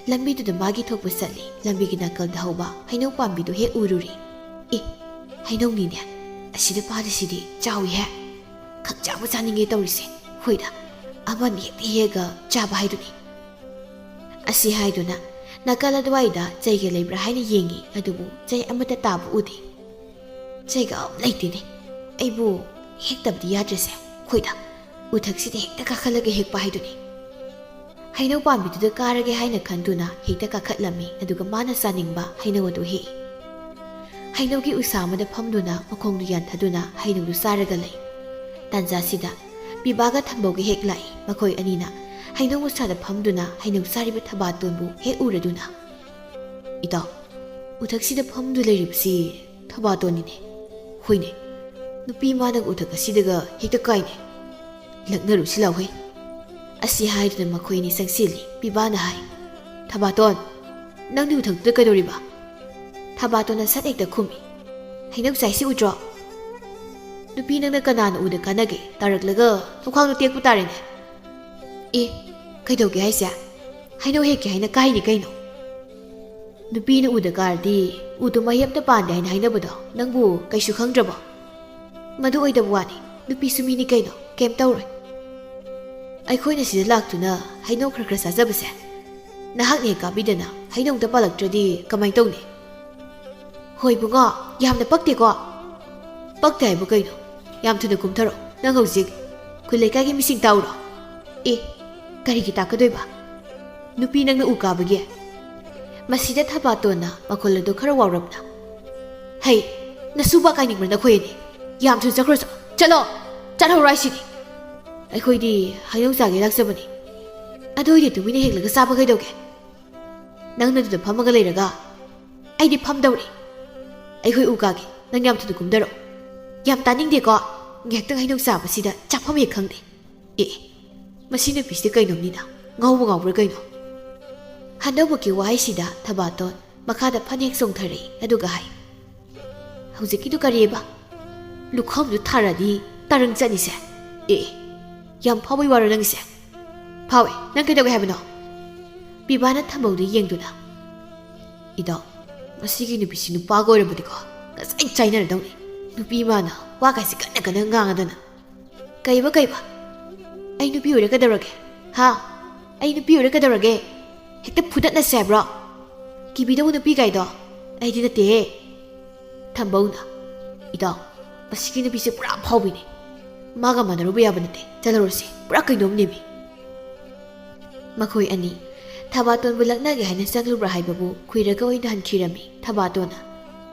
ꯂꯝꯕꯤꯗꯨꯗ ꯃꯥꯒꯤ ꯊꯣꯛꯄ ꯆꯠꯂꯤ꯫ ꯂꯝꯕꯤꯒꯤ ꯅꯥꯀꯜꯗ ꯍꯧꯕ ꯍꯩꯅꯧ ꯄꯥꯝꯕꯤꯗꯨ ꯍꯦꯛ ꯎꯔꯨꯔꯦ꯫ "ꯑꯦ, ꯍꯩꯅꯧꯅꯤꯅꯦ꯫ ꯑꯁꯤꯗ ꯄꯥꯜꯂꯤꯁꯤꯗꯤ ꯆꯥꯎꯏꯍꯦ꯫ ꯈꯪꯆꯥꯕꯨ ꯆꯥꯅꯤꯡꯉꯦ ꯇꯧꯔꯤꯁꯦ꯫ ꯍꯣꯏꯗ, ꯑꯃꯅꯤ ꯍꯦꯛꯇ ꯍꯦꯛꯑꯒ ꯆꯥꯕ ꯍꯥꯏꯗꯨꯅꯤ꯫" ꯑꯁꯤ ꯍꯥꯏꯗꯨꯅ ꯅꯥꯀꯜ ꯑꯗꯨꯋꯥꯏꯗ ꯆꯩꯒ ꯂꯩꯕ꯭ꯔꯥ ꯍꯥꯏꯅ ꯌꯦꯡꯉꯤ, ꯑꯗꯨꯕꯨ ꯆꯩ ꯑꯃꯠꯇ ꯇꯥꯕ ꯎꯗꯦ꯫ "ꯆꯩꯒ ꯑꯃ ꯂꯩꯇꯦꯅꯦ꯫ ꯑꯩꯕꯨ ꯍꯦꯛꯇꯕꯗꯤ ꯌꯥꯗ꯭ꯔꯦꯁꯦ꯫ ꯍꯣꯏꯗ, ꯎꯊꯛꯁꯤꯗ ꯍꯦꯛꯇ ꯀꯥꯈꯠꯂꯒ ꯍꯦꯛꯄ ꯍꯥꯏꯗꯨꯅꯤ꯫" ꯍꯩꯅꯧ ꯄꯥꯝꯕꯤꯗꯨꯗ ꯀꯥꯔꯒꯦ ꯍꯥꯏꯅ ꯈꯟꯗꯨꯅ ꯍꯦꯛꯇ ꯀꯥꯈꯠꯂꯝꯃꯤ, ꯑꯗꯨꯒ ꯃꯥꯅ ꯆꯥꯅꯤꯡꯕ ꯍꯩꯅꯧ ꯑꯗꯨ ꯍꯦꯛꯏ꯫ ꯍꯩꯅꯧꯒꯤ ꯎꯁꯥ ꯑꯃꯗ ꯐꯝꯗꯨꯅ ꯃꯈꯣꯡꯗꯨ ꯌꯥꯟꯊꯗꯨꯅ ꯍꯩꯅꯧꯗꯨ ꯆꯥꯔꯒ ꯂꯩ꯫ ꯇꯥꯟꯖꯥꯁꯤꯗ ꯄꯤꯕꯥꯒ ꯊꯝꯕꯧꯒ ꯍꯦꯛ ꯂꯥꯛꯏ꯫ ꯃꯈꯣꯏ ꯑꯅꯤꯅ ꯍꯩꯅꯧ ꯎꯁꯥꯗ ꯐꯝꯗꯨꯅ ꯍꯩꯅꯧ ꯆꯥꯔꯤꯕ ꯊꯕꯥꯇꯣꯟꯕꯨ ꯍꯦꯛ ꯎꯔꯗꯨꯅ, "ꯏꯇꯥꯎ, ꯎꯊꯛꯁꯤꯗ ꯐꯝꯗꯨ ꯂꯩꯔꯤꯕꯁꯤ ꯊꯕꯥꯇꯣꯟꯅꯤꯅꯦ꯫" "ꯍꯣꯏꯅꯦ, ꯅꯨꯄꯤ ꯃꯥꯅꯒ ꯎꯊꯛ ꯑꯁꯤꯗꯒ ꯍꯦꯛꯇ ꯀꯥꯏꯅꯦ꯫ ꯂꯛꯅꯔꯨꯁꯤ ꯂꯥꯎꯍꯩ꯫" ꯑꯁꯤ ꯍꯥꯏꯗꯨꯅ ꯃꯈꯣꯏ ꯑꯅꯤ ꯆꯪꯁꯤꯜꯂꯤ꯫ ꯄꯤꯕꯥꯅ ꯍꯥꯏ, "ꯊꯕꯥꯇꯣꯟ, ꯅꯪꯗꯤ ꯎꯊꯛꯇꯨꯗ ꯀꯩꯗꯧꯔꯤꯕ?" ꯊꯕꯥꯇꯣꯟꯅ ꯁꯠ ꯍꯦꯛꯇ ꯈꯨꯝꯃꯤ꯫ "ꯍꯩꯅꯧ ꯆꯥꯏꯁꯤ ꯎꯗ꯭ꯔꯣ? ꯅꯨꯄꯤ ꯅꯪꯅ ꯀꯅꯥꯅ ꯎꯗ ꯀꯥꯟꯅꯒꯦ? ꯇꯥꯔꯛꯂꯒ ꯂꯨꯈꯥꯡꯗꯣ ꯇꯦꯛꯄ ꯇꯥꯔꯦꯅꯦ꯫ ꯑꯦ, ꯀꯩꯗꯧꯒꯦ ꯍꯥꯏꯁꯦ? ꯍꯩꯅꯧ ꯍꯦꯛꯀꯦ ꯍꯥꯏꯅ ꯀꯥꯏꯅꯤ ꯀꯩꯅꯣ? ꯅꯨꯄꯤꯅ ꯎꯗ ꯀꯥꯔꯗꯤ ꯎꯗꯨ ꯃꯍꯩ ꯑꯝꯇ ꯄꯥꯟꯗꯦ ꯍꯥꯏꯅ ꯍꯥꯏꯅꯕꯗꯣ ꯅꯪꯕꯨ ꯀꯩꯁꯨ ꯈꯪꯗ꯭ꯔꯕꯣ? ꯃꯗꯨ ꯑꯣꯏꯗꯕ ꯋꯥꯅꯤ, ꯅꯨꯄꯤꯁꯨ ꯃꯤꯅꯤ ꯀꯩꯅꯣ, ꯀꯩꯝ ꯇꯧꯔꯣꯏ꯫ ꯑꯩꯈꯣꯏꯅ ꯁꯤꯗ ꯂꯥꯛꯇꯨꯅ ꯍꯩꯅꯧ ꯈꯔ ꯈꯔ ꯆꯥꯖꯕꯁꯦ ꯅꯍꯥꯛꯅ ꯍꯦꯛ ꯀꯥꯕꯤꯗꯅ ꯍꯩꯅꯧ ꯑꯝꯇ ꯄꯥꯜꯂꯛꯇ꯭ꯔꯗꯤ ꯀꯃꯥꯏꯅ ꯇꯧꯅꯤ?" "ꯍꯣꯏ ꯏꯕꯨꯡꯉꯣ, ꯌꯥꯝꯅ ꯄꯛꯇꯦꯀꯣ?" "ꯄꯛꯇꯦ ꯍꯥꯏꯕꯨ ꯀꯩꯅꯣ? ꯌꯥꯝ ꯊꯨꯅ ꯀꯨꯝꯊꯔꯣ꯫ ꯅꯪ ꯍꯧꯖꯤꯛ ꯈꯨꯜ ꯂꯩꯀꯥꯏꯒꯤ ꯃꯤꯁꯤꯡ ꯇꯥꯛꯎꯔꯣ?" "ꯑꯦ, ꯀꯔꯤꯒꯤ ꯇꯥꯛꯀꯗꯣꯏꯕ? ꯅꯨꯄꯤ ꯅꯪꯅ ꯎ ꯀꯥꯕꯒꯤ?" ꯃꯁꯤꯗ ꯊꯕꯥꯇꯣꯟꯅ ꯃꯈꯣꯜ ꯑꯗꯨ ꯈꯔ ꯋꯥꯎꯔꯞꯅ, "ꯍꯩ, ꯅꯁꯨ ꯕꯥ ꯀꯥꯏꯅꯤꯡꯕ꯭ꯔꯥ ꯅꯈꯣꯏ ꯑꯅꯤ? ꯌꯥꯝ ꯊꯨꯅ ꯆꯠꯈ꯭ꯔꯣ, ꯆꯠ-, ꯆꯠꯂꯣ! ꯆꯠꯍꯧꯔꯣ ꯍꯥꯏꯁꯤꯗꯤ! ꯑꯩꯈꯣꯏꯗꯤ ꯍꯩꯅꯧ ꯆꯥꯒꯦ ꯂꯥꯛꯆꯕꯅꯤ꯫ ꯑꯗꯨ ꯑꯣꯏꯗꯤ ꯇꯨꯃꯤꯟꯅ ꯍꯦꯛꯂꯒ ꯆꯥꯕ ꯀꯩꯗꯧꯒꯦ? ꯅꯪꯅ ꯑꯗꯨꯗ ꯐꯝꯃꯒ ꯂꯩꯔꯒ ꯑꯩꯗꯤ ꯐꯝꯗꯧꯔꯤ꯫ ꯑꯩꯈꯣꯏ ꯎ ꯀꯥꯒꯦ, ꯅꯪ ꯌꯥꯝ ꯊꯨꯅ ꯀꯨꯝꯊꯔꯣ꯫ ꯌꯥꯝ ꯇꯥꯅꯤꯡꯗꯦꯀꯣ, ꯉꯥꯏꯍꯥꯛꯇꯪ ꯍꯩꯅꯧ ꯆꯥꯕꯁꯤꯗ ꯆꯥꯐꯝ ꯍꯦꯛ ꯈꯪꯗꯦ꯫ ꯑꯦ, ꯃꯁꯤ ꯅꯨꯄꯤꯁꯤꯗꯤ ꯀꯩꯅꯣꯝꯅꯤꯗ, ꯉꯥꯎꯕ ꯉꯥꯎꯕ꯭ꯔꯥ ꯀꯩꯅꯣ?" ꯍꯟꯗꯧꯕꯒꯤ ꯋꯥꯍꯩꯁꯤꯗ ꯊꯕꯥꯇꯣꯟ ꯃꯈꯥꯗ ꯐꯅꯦꯛ ꯆꯣꯡꯊꯔꯛꯏ, ꯑꯗꯨꯒ ꯍꯥꯏ, "ꯍꯧꯖꯤꯛꯀꯤꯗꯨ ꯀꯔꯤꯑꯕ? ꯂꯨꯈꯝꯗꯨ ꯊꯥꯔꯗꯤ ꯇꯔꯪ ꯆꯠꯅꯤꯁꯦ꯫ ꯑꯦ, ꯌꯥꯝ ꯐꯥꯎꯕꯩ ꯋꯥꯔꯣ ꯅꯪꯒꯤꯁꯦ? ꯐꯥꯎꯋꯦ, ꯅꯪ ꯀꯩꯗꯧꯒꯦ ꯍꯥꯏꯕꯅꯣ?" ꯄꯤꯕꯥꯅ ꯊꯝꯕꯧꯗ ꯌꯦꯡꯗꯨꯅ, "ꯏꯗꯣ, ꯃꯁꯤꯒꯤ ꯅꯨꯄꯤꯁꯤ ꯅꯨꯄꯥꯒ ꯑꯣꯏꯔꯕꯗꯤꯀꯣ, ꯉꯁꯥꯏ ꯆꯥꯏꯅꯔꯗꯧꯅꯤ꯫ ꯅꯨꯄꯤ ꯃꯥꯅ ꯋꯥ ꯀꯥꯏꯁꯦ ꯀꯟꯅ ꯀꯟꯅ ꯉꯥꯡꯉꯗꯅ꯫ ꯀꯩꯕ, ꯀꯩꯕ? ꯑꯩ ꯅꯨꯄꯤ ꯑꯣꯏꯔꯦ ꯀꯩꯗꯧꯔꯒꯦ? ꯍꯥ? ꯑꯩ ꯅꯨꯄꯤ ꯑꯣꯏꯔꯦ ꯀꯩꯗꯧꯔꯒꯦ? ꯍꯦꯛꯇ ꯐꯨꯗꯠꯅꯁꯦ ꯍꯥꯏꯕ꯭ꯔꯣ? ꯀꯤꯕꯤꯗꯧꯕ ꯅꯨꯄꯤ ꯀꯥꯏꯗꯣ ꯑꯩꯗꯤ ꯅꯠꯇꯦꯍꯦ꯫" ꯊꯝꯕꯧꯅ, "ꯏꯇꯥꯎ, ꯃꯁꯤꯒꯤ ꯅꯨꯄꯤꯁꯦ ꯄꯨꯔꯥ ꯑꯐꯥꯎꯕꯤꯅꯦ꯫ ꯃꯥꯒ ꯃꯥꯟꯅꯔꯨꯕ ꯌꯥꯕ ꯅꯠꯇꯦ꯫ ꯆꯠꯂꯔꯣꯁꯦ꯫ ꯄꯨꯔꯥ ꯀꯩꯅꯣꯝꯅꯦꯃꯤ꯫" ꯃꯈꯣꯏ ꯑꯅꯤ ꯊꯕꯥꯇꯣꯟꯕꯨ ꯂꯛꯅꯒꯦ ꯍꯥꯏꯅ ꯆꯪꯂꯨꯕ꯭ꯔꯥ ꯍꯥꯏꯕꯕꯨ ꯈꯨꯏꯔꯒ ꯑꯣꯏꯅ ꯍꯟꯈꯤꯔꯝꯃꯤ ꯊꯕꯥꯇꯣꯟꯅ꯫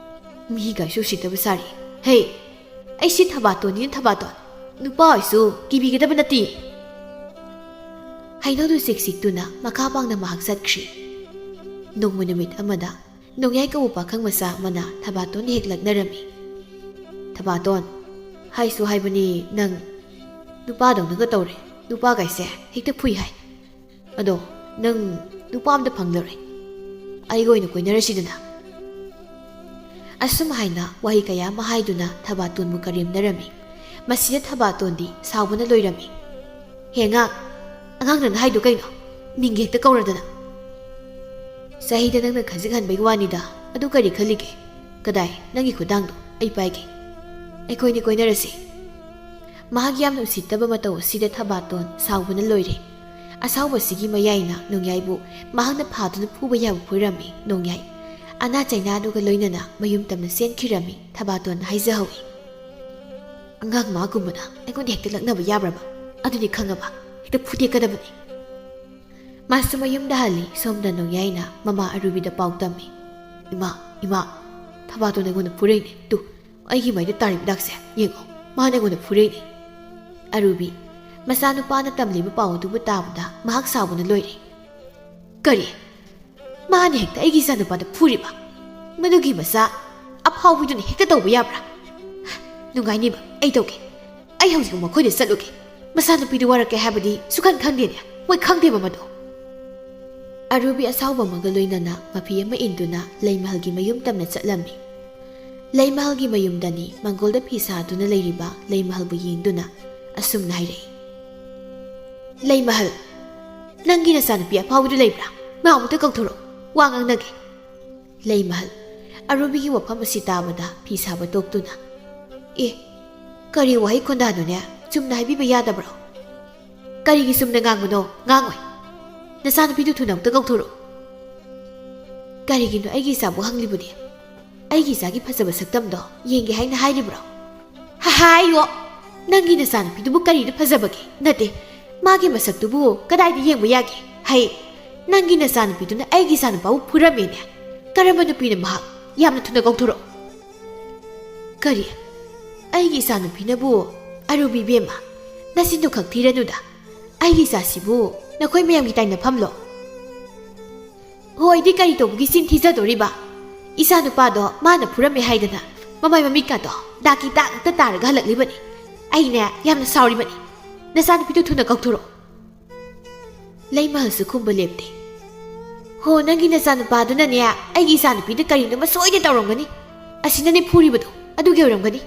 ꯃꯤꯒꯥꯏꯁꯨ ꯎꯁꯤꯠꯇꯕ ꯁꯥꯔꯤ꯫ "ꯍꯦ, ꯑꯩꯁꯤ ꯊꯕꯥꯇꯣꯟꯅꯤꯅ ꯊꯕꯥꯇꯣꯟ꯫ ꯅꯨꯄꯥ ꯑꯣꯏꯁꯨ ꯀꯤꯕꯤꯒꯗꯕ ꯅꯠꯇꯦ꯫" ꯍꯩꯅꯧꯗꯨ ꯆꯤꯛ ꯆꯤꯛꯇꯨꯅ ꯃꯈꯥ ꯄꯥꯡꯅ ꯃꯍꯥꯛ ꯆꯠꯈ꯭ꯔꯤ꯫ ꯅꯣꯡꯃ ꯅꯨꯃꯤꯠ ꯑꯃꯗ ꯅꯣꯡꯌꯥꯏ ꯀꯧꯕ ꯄꯥꯈꯪ ꯃꯆꯥ ꯑꯃꯅ ꯊꯕꯥꯇꯣꯟ ꯍꯦꯛ ꯂꯛꯅꯔꯝꯃꯤ꯫ "ꯊꯕꯥꯇꯣꯟ, ꯍꯥꯏꯁꯨ ꯍꯥꯏꯕꯅꯤ ꯅꯪ ꯅꯨꯄꯥꯗꯧꯅꯒ ꯇꯧꯔꯦ꯫ ꯅꯨꯄꯥꯒꯥꯏꯁꯦ ꯍꯦꯛꯇ ꯐꯨꯏ ꯍꯥꯏ꯫ ꯑꯗꯣ ꯅꯪ ꯅꯨꯄꯥ ꯑꯝꯇ ꯐꯪꯗꯧꯔꯦ꯫ ꯑꯩꯒ ꯑꯣꯏꯅ ꯀꯣꯏꯅꯔꯁꯤꯗꯅ꯫" ꯑꯁꯨꯝ ꯍꯥꯏꯅ ꯋꯥꯍꯩ ꯀꯌꯥ ꯑꯃ ꯍꯥꯏꯗꯨꯅ ꯊꯕꯥꯇꯣꯟꯕꯨ ꯀꯔꯦꯝꯅꯔꯝꯃꯤ꯫ ꯃꯁꯤꯗ ꯊꯕꯥꯇꯣꯟꯗꯤ ꯁꯥꯎꯕꯅ ꯂꯣꯏꯔꯝꯃꯤ꯫ "ꯍꯦ ꯑꯉꯥꯡ, ꯑꯉꯥꯡ ꯅꯪꯅ ꯍꯥꯏꯗꯣ ꯀꯩꯅꯣ? ꯃꯤꯡꯒ ꯍꯦꯛꯇ ꯀꯧꯔꯗꯅ!" "ꯆꯍꯤꯗ ꯅꯪꯅ ꯈꯖꯤꯛ ꯍꯟꯕꯒꯤ ꯋꯥꯅꯤꯗ, ꯑꯗꯨ ꯀꯔꯤ ꯈꯜꯂꯤꯒꯦ? ꯀꯗꯥꯏ, ꯅꯪꯒꯤ ꯈꯨꯗꯥꯡꯗꯣ ꯑꯩ ꯄꯥꯏꯒꯦ꯫ ꯑꯩꯈꯣꯏꯅꯤ ꯀꯣꯏꯅꯔꯁꯤ꯫" ꯃꯍꯥꯛ ꯌꯥꯝꯅ ꯎꯁꯤꯠꯇꯕ ꯃꯇꯧ ꯑꯁꯤꯗ ꯊꯕꯥꯇꯣꯟ ꯁꯥꯎꯕꯅ ꯂꯣꯏꯔꯦ꯫ ꯑꯁꯥꯎꯕꯁꯤꯒꯤ ꯃꯌꯥꯏꯅ ꯅꯣꯡꯌꯥꯏꯕꯨ ꯃꯍꯥꯛꯅ ꯐꯥꯗꯨꯅ ꯐꯨꯕ ꯌꯥꯕ ꯐꯨꯔꯝꯃꯤ꯫ ꯅꯣꯡꯌꯥꯏ ꯑꯅꯥ ꯆꯩꯅꯥꯗꯨꯒ ꯂꯣꯏꯅꯅ ꯃꯌꯨꯝ ꯇꯝꯅ ꯆꯦꯟꯈꯤꯔꯝꯃꯤ꯫ ꯊꯕꯥꯇꯣꯟꯅ ꯍꯥꯏꯖꯍꯧꯏ, "ꯑꯉꯥꯡ ꯃꯥꯒꯨꯝꯕꯅ ꯑꯩꯉꯣꯟꯗ ꯍꯦꯛꯇ ꯂꯛꯅꯕ ꯌꯥꯕ꯭ꯔꯕ? ꯑꯗꯨꯗꯤ ꯈꯪꯉꯕ, ꯍꯦꯛꯇ ꯐꯨꯗꯦꯛꯀꯗꯕꯅꯤ꯫" ꯃꯥꯁꯨ ꯃꯌꯨꯝꯗ ꯍꯜꯂꯤ꯫ ꯁꯣꯝꯗ ꯅꯣꯡꯌꯥꯏꯅ ꯃꯃꯥ ꯑꯔꯨꯕꯤꯗ ꯄꯥꯎ ꯇꯝꯃꯤ꯫ "ꯏꯃꯥ, ꯏꯃꯥ, ꯊꯕꯥꯇꯣꯟ ꯑꯩꯉꯣꯟꯗ ꯐꯨꯔꯛꯏꯅꯦ꯫ ꯇꯨ, ꯑꯩꯒꯤ ꯃꯥꯏꯗ ꯇꯥꯔꯤꯕ ꯗꯥꯛꯁꯦ ꯌꯦꯡꯉꯣ, ꯃꯥꯅ ꯑꯩꯉꯣꯟꯗ ꯐꯨꯔꯛꯏꯅꯦ꯫" ꯑꯔꯨꯕꯤ, ꯃꯆꯥꯅꯨꯄꯥꯅ ꯇꯝꯂꯤꯕ ꯄꯥꯎ ꯑꯗꯨꯕꯨ ꯇꯥꯕꯗ ꯃꯍꯥꯛ ꯁꯥꯎꯕꯅ ꯂꯣꯏꯔꯦ꯫ "ꯀꯔꯤ? ꯃꯥꯅ ꯍꯦꯛꯇ ꯑꯩꯒꯤ ꯏꯆꯥꯅꯨꯄꯥꯗ ꯐꯨꯔꯤꯕ? ꯃꯗꯨꯒꯤ ꯃꯆꯥ ꯑꯐꯥꯎꯕꯤꯗꯨꯅ ꯍꯦꯛꯇ ꯇꯧꯕ ꯌꯥꯕ꯭ꯔꯥ? ꯅꯨꯡꯉꯥꯏꯅꯤꯕ, ꯑꯩ ꯇꯧꯒꯦ꯫ ꯑꯩ ꯍꯧꯖꯤꯛ ꯃꯈꯣꯏꯗ ꯆꯠꯂꯨꯒꯦ꯫ ꯃꯆꯥꯅꯨꯄꯤꯗꯨ ꯋꯥꯔꯛꯀꯦ ꯍꯥꯏꯕꯗꯤ ꯁꯨꯈꯟ ꯈꯪꯗꯦꯅꯦ, ꯃꯣꯏ ꯈꯪꯗꯦꯕ ꯃꯗꯣ꯫" ꯑꯔꯨꯕꯤ ꯑꯁꯥꯎꯕ ꯑꯃꯒ ꯂꯣꯏꯅꯅ ꯃꯐꯤ ꯑꯃ ꯏꯟꯗꯨꯅ ꯂꯩꯃꯍꯜꯒꯤ ꯃꯌꯨꯝ ꯇꯝꯅ ꯆꯠꯂꯝꯃꯤ꯫ ꯂꯩꯃꯍꯜꯒꯤ ꯃꯌꯨꯝꯗꯅꯤ ꯃꯪꯒꯣꯜꯗ ꯐꯤ ꯁꯥꯗꯨꯅ ꯂꯩꯔꯤꯕ ꯂꯩꯃꯍꯜꯕꯨ ꯌꯦꯡꯗꯨꯅ ꯑꯁꯨꯝꯅ ꯍꯥꯏꯔꯛꯏ, "ꯂꯩꯃꯍꯜ, ꯅꯪꯒꯤ ꯅꯆꯥꯅꯨꯄꯤ ꯑꯐꯥꯎꯕꯤꯗꯨ ꯂꯩꯕ꯭ꯔꯥ? ꯃꯥ ꯑꯃꯨꯛꯇ ꯀꯧꯊꯣꯔꯛꯎ, ꯋꯥ ꯉꯥꯡꯅꯒꯦ꯫" ꯂꯩꯃꯍꯜ, ꯑꯔꯨꯕꯤꯒꯤ ꯋꯥꯐꯝ ꯑꯁꯤ ꯇꯥꯕꯗ ꯐꯤ ꯁꯥꯕ ꯇꯣꯛꯇꯨꯅ, "ꯑꯦ, ꯀꯔꯤ ꯋꯥꯍꯩ ꯈꯣꯟꯗꯥꯅꯣꯅꯦ? ꯆꯨꯝꯅ ꯍꯥꯏꯕꯤꯕ ꯌꯥꯗꯕ꯭ꯔꯣ?" "ꯀꯔꯤꯒꯤ ꯆꯨꯝꯅ ꯉꯥꯡꯕꯅꯣ? ꯉꯥꯡꯉꯣꯏ꯫ ꯅꯆꯥꯅꯨꯄꯤꯗꯨ ꯊꯨꯅ ꯑꯃꯨꯛꯇ ꯀꯧꯊꯣꯔꯛꯎ꯫" "ꯀꯔꯤꯒꯤꯅꯣ ꯑꯩꯒꯤ ꯏꯆꯥꯕꯨ ꯍꯪꯂꯤꯕꯗꯤ? ꯑꯩꯒꯤ ꯏꯆꯥꯒꯤ ꯐꯖꯕ ꯁꯛꯇꯝꯗꯣ ꯌꯦꯡꯒꯦ ꯍꯥꯏꯅ ꯍꯥꯏꯔꯤꯕ꯭ꯔꯣ? ꯍꯥꯏꯌꯣ! ꯅꯪꯒꯤ ꯅꯆꯥꯅꯨꯄꯤꯗꯨꯕꯨ ꯀꯔꯤꯗ ꯐꯖꯕꯒꯦ? ꯅꯠꯇꯦ, ꯃꯥꯒꯤ ꯃꯁꯛꯇꯨꯕꯨ ꯀꯗꯥꯏꯗ ꯌꯦꯡꯕ ꯌꯥꯒꯦ? ꯍꯩ, ꯅꯪꯒꯤ ꯅꯆꯥꯅꯨꯄꯤꯗꯨꯅ ꯑꯩꯒꯤ ꯏꯆꯥꯅꯨꯄꯥꯕꯨ ꯐꯨꯔꯝꯃꯦꯅꯦ꯫ ꯀꯔꯝꯕ ꯅꯨꯄꯤꯅꯣ ꯃꯍꯥꯛ? ꯌꯥꯝꯅ ꯊꯨꯅ ꯀꯧꯊꯣꯔꯛꯎ꯫" "ꯀꯔꯤ? ꯑꯩꯒꯤ ꯏꯆꯥꯅꯨꯄꯤꯅꯕꯨ?" "ꯑꯔꯨꯕꯤ ꯏꯕꯦꯝꯃ, ꯅꯆꯤꯟꯗꯨ ꯈꯛ ꯊꯤꯔꯅꯨꯗ꯫ ꯑꯩꯒꯤ ꯏꯆꯥꯁꯤꯕꯨ ꯅꯈꯣꯏ ꯃꯌꯥꯝꯒꯤ ꯇꯥꯏꯅꯐꯝꯂꯣ? ꯍꯣꯏꯗꯤ ꯀꯔꯤ ꯇꯧꯕꯒꯤ ꯆꯤꯟ ꯊꯤꯖꯗꯣꯔꯤꯕ? ꯏꯆꯥꯅꯨꯄꯥꯗꯣ ꯃꯥꯅ ꯐꯨꯔꯝꯃꯦ ꯍꯥꯏꯗꯅ ꯃꯃꯥꯏ ꯃꯃꯤꯠꯀꯥꯗꯣ ꯗꯥꯛꯀꯤ ꯗꯥꯛ ꯉꯥꯛꯇ ꯇꯥꯔꯒ ꯍꯜꯂꯛꯂꯤꯕꯅꯤ꯫ ꯑꯩꯅꯦ ꯌꯥꯝꯅ ꯁꯥꯎꯔꯤꯕꯅꯤ꯫ ꯅꯆꯥꯅꯨꯄꯤꯗꯨ ꯊꯨꯅ ꯀꯧꯊꯣꯔꯛꯑꯣ꯫" ꯂꯩꯃꯍꯜꯁꯨ ꯈꯨꯝꯕ ꯂꯦꯞꯇꯦ꯫ "ꯍꯣ, ꯅꯪꯒꯤ ꯅꯆꯥꯅꯨꯄꯥꯗꯨꯅꯅꯦ ꯑꯩꯒꯤ ꯏꯆꯥꯅꯨꯄꯤꯗ ꯀꯔꯤꯅꯣꯃ ꯁꯣꯏꯗ ꯇꯧꯔꯝꯒꯅꯤ꯫ ꯑꯁꯤꯅꯅꯦ ꯐꯨꯔꯤꯕꯗꯣ, ꯑꯗꯨꯒꯤ ꯑꯣꯏꯔꯝꯒꯅꯤ꯫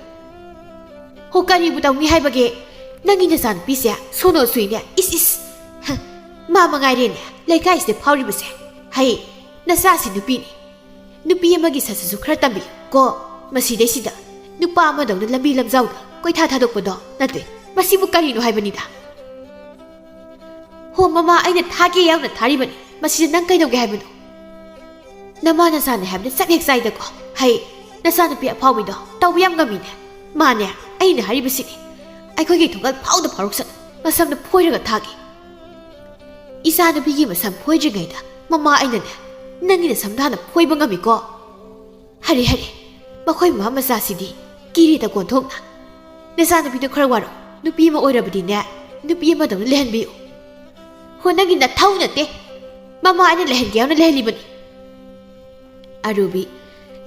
ꯍꯣ, ꯀꯔꯤꯕꯨ ꯇꯧꯅꯤ ꯍꯥꯏꯕꯒꯦ? ꯅꯪꯒꯤ ꯅꯆꯥꯅꯨꯄꯤꯁꯦ ꯁꯣꯅꯣ ꯁꯨꯏꯅꯦ, ꯏꯁ ꯏꯁ꯫ ꯍ, ꯃꯥ ꯃꯉꯥꯏꯔꯦꯅꯦ ꯂꯩꯀꯥꯏꯁꯤꯗ ꯐꯥꯎꯔꯤꯕꯁꯦ꯫ ꯍꯩ, ꯅꯆꯥꯁꯤ ꯅꯨꯄꯤꯅꯤ꯫ ꯅꯨꯄꯤ ꯑꯃꯒꯤ ꯁꯠꯁꯠꯁꯨ ꯈꯔ ꯇꯝꯕꯤꯌꯨ ꯀꯣ꯫ ꯃꯁꯤꯗꯩꯁꯤꯗ ꯅꯨꯄꯥ ꯑꯃꯗꯧꯅ ꯂꯝꯕꯤ ꯂꯝꯖꯥꯎꯗ ꯀꯣꯏꯊꯥ ꯊꯥꯗꯣꯛꯄꯗꯣ ꯅꯠꯇꯦ꯫ ꯃꯁꯤꯕꯨ ꯀꯔꯤꯅꯣ ꯍꯥꯏꯕꯅꯤꯗ꯫ ꯍꯣ ꯃꯃꯥ, ꯑꯩꯅ ꯊꯥꯒꯦ ꯌꯥꯎꯅ ꯊꯥꯔꯤꯕꯅꯤ꯫ ꯃꯁꯤꯗ ꯅꯪ ꯀꯩꯗꯧꯒꯦ ꯍꯥꯏꯕꯅꯣ? ꯅꯃꯥ ꯅꯆꯥꯅꯦ ꯍꯥꯏꯕꯗ ꯆꯞ ꯍꯦꯛ ꯆꯥꯏꯗꯀꯣ꯫ ꯍꯩ, ꯅꯆꯥꯅꯨꯄꯤ ꯑꯐꯥꯎꯕꯤꯗꯣ ꯇꯧꯕ ꯌꯥꯝ ꯉꯝꯃꯤꯅꯦ꯫ ꯃꯥꯅꯦ, ꯑꯩꯅ ꯍꯥꯏꯔꯤꯕꯁꯤꯅꯤ꯫ ꯑꯩꯈꯣꯏꯒꯤ ꯊꯣꯡꯒꯜ ꯐꯥꯎꯗ ꯐꯥꯎꯔꯛꯁꯅꯨ, ꯃꯁꯝꯗ ꯐꯣꯏꯔꯒ ꯊꯥꯒꯦ꯫ ꯏꯆꯥꯅꯨꯄꯤꯒꯤ ꯃꯁꯝ ꯐꯣꯏꯗ꯭ꯔꯤꯉꯩꯗ ꯃꯃꯥ ꯑꯩꯅꯅꯦ, ꯅꯪꯒꯤ ꯅꯁꯝꯗ ꯍꯥꯟꯅ ꯐꯣꯏꯕ ꯉꯝꯃꯤꯀꯣ꯫ ꯍꯔꯦ ꯍꯔꯦ, ꯃꯈꯣꯏ ꯃꯃꯥ ꯃꯆꯥꯁꯤꯗꯤ ꯀꯤꯔꯤꯗ ꯀꯣꯟꯊꯣꯛꯅ꯫ ꯅꯆꯥꯅꯨꯄꯤꯗꯣ ꯈꯔ ꯋꯥꯔꯣ, ꯅꯨꯄꯤ ꯑꯃ ꯑꯣꯏꯔꯕꯗꯤꯅꯦ, ꯅꯨꯄꯤ ꯑꯃꯗꯧꯅ ꯂꯩꯍꯟꯕꯤꯌꯨ꯫ ꯍꯣ, ꯅꯪꯒꯤ ꯅꯊꯧ ꯅꯠꯇꯦ, ꯃꯃꯥ ꯑꯩꯅ ꯂꯩꯍꯟꯒꯦ ꯌꯥꯎꯅ ꯂꯩꯍꯜꯂꯤꯕꯅꯤ꯫ ꯑꯔꯨꯕꯤ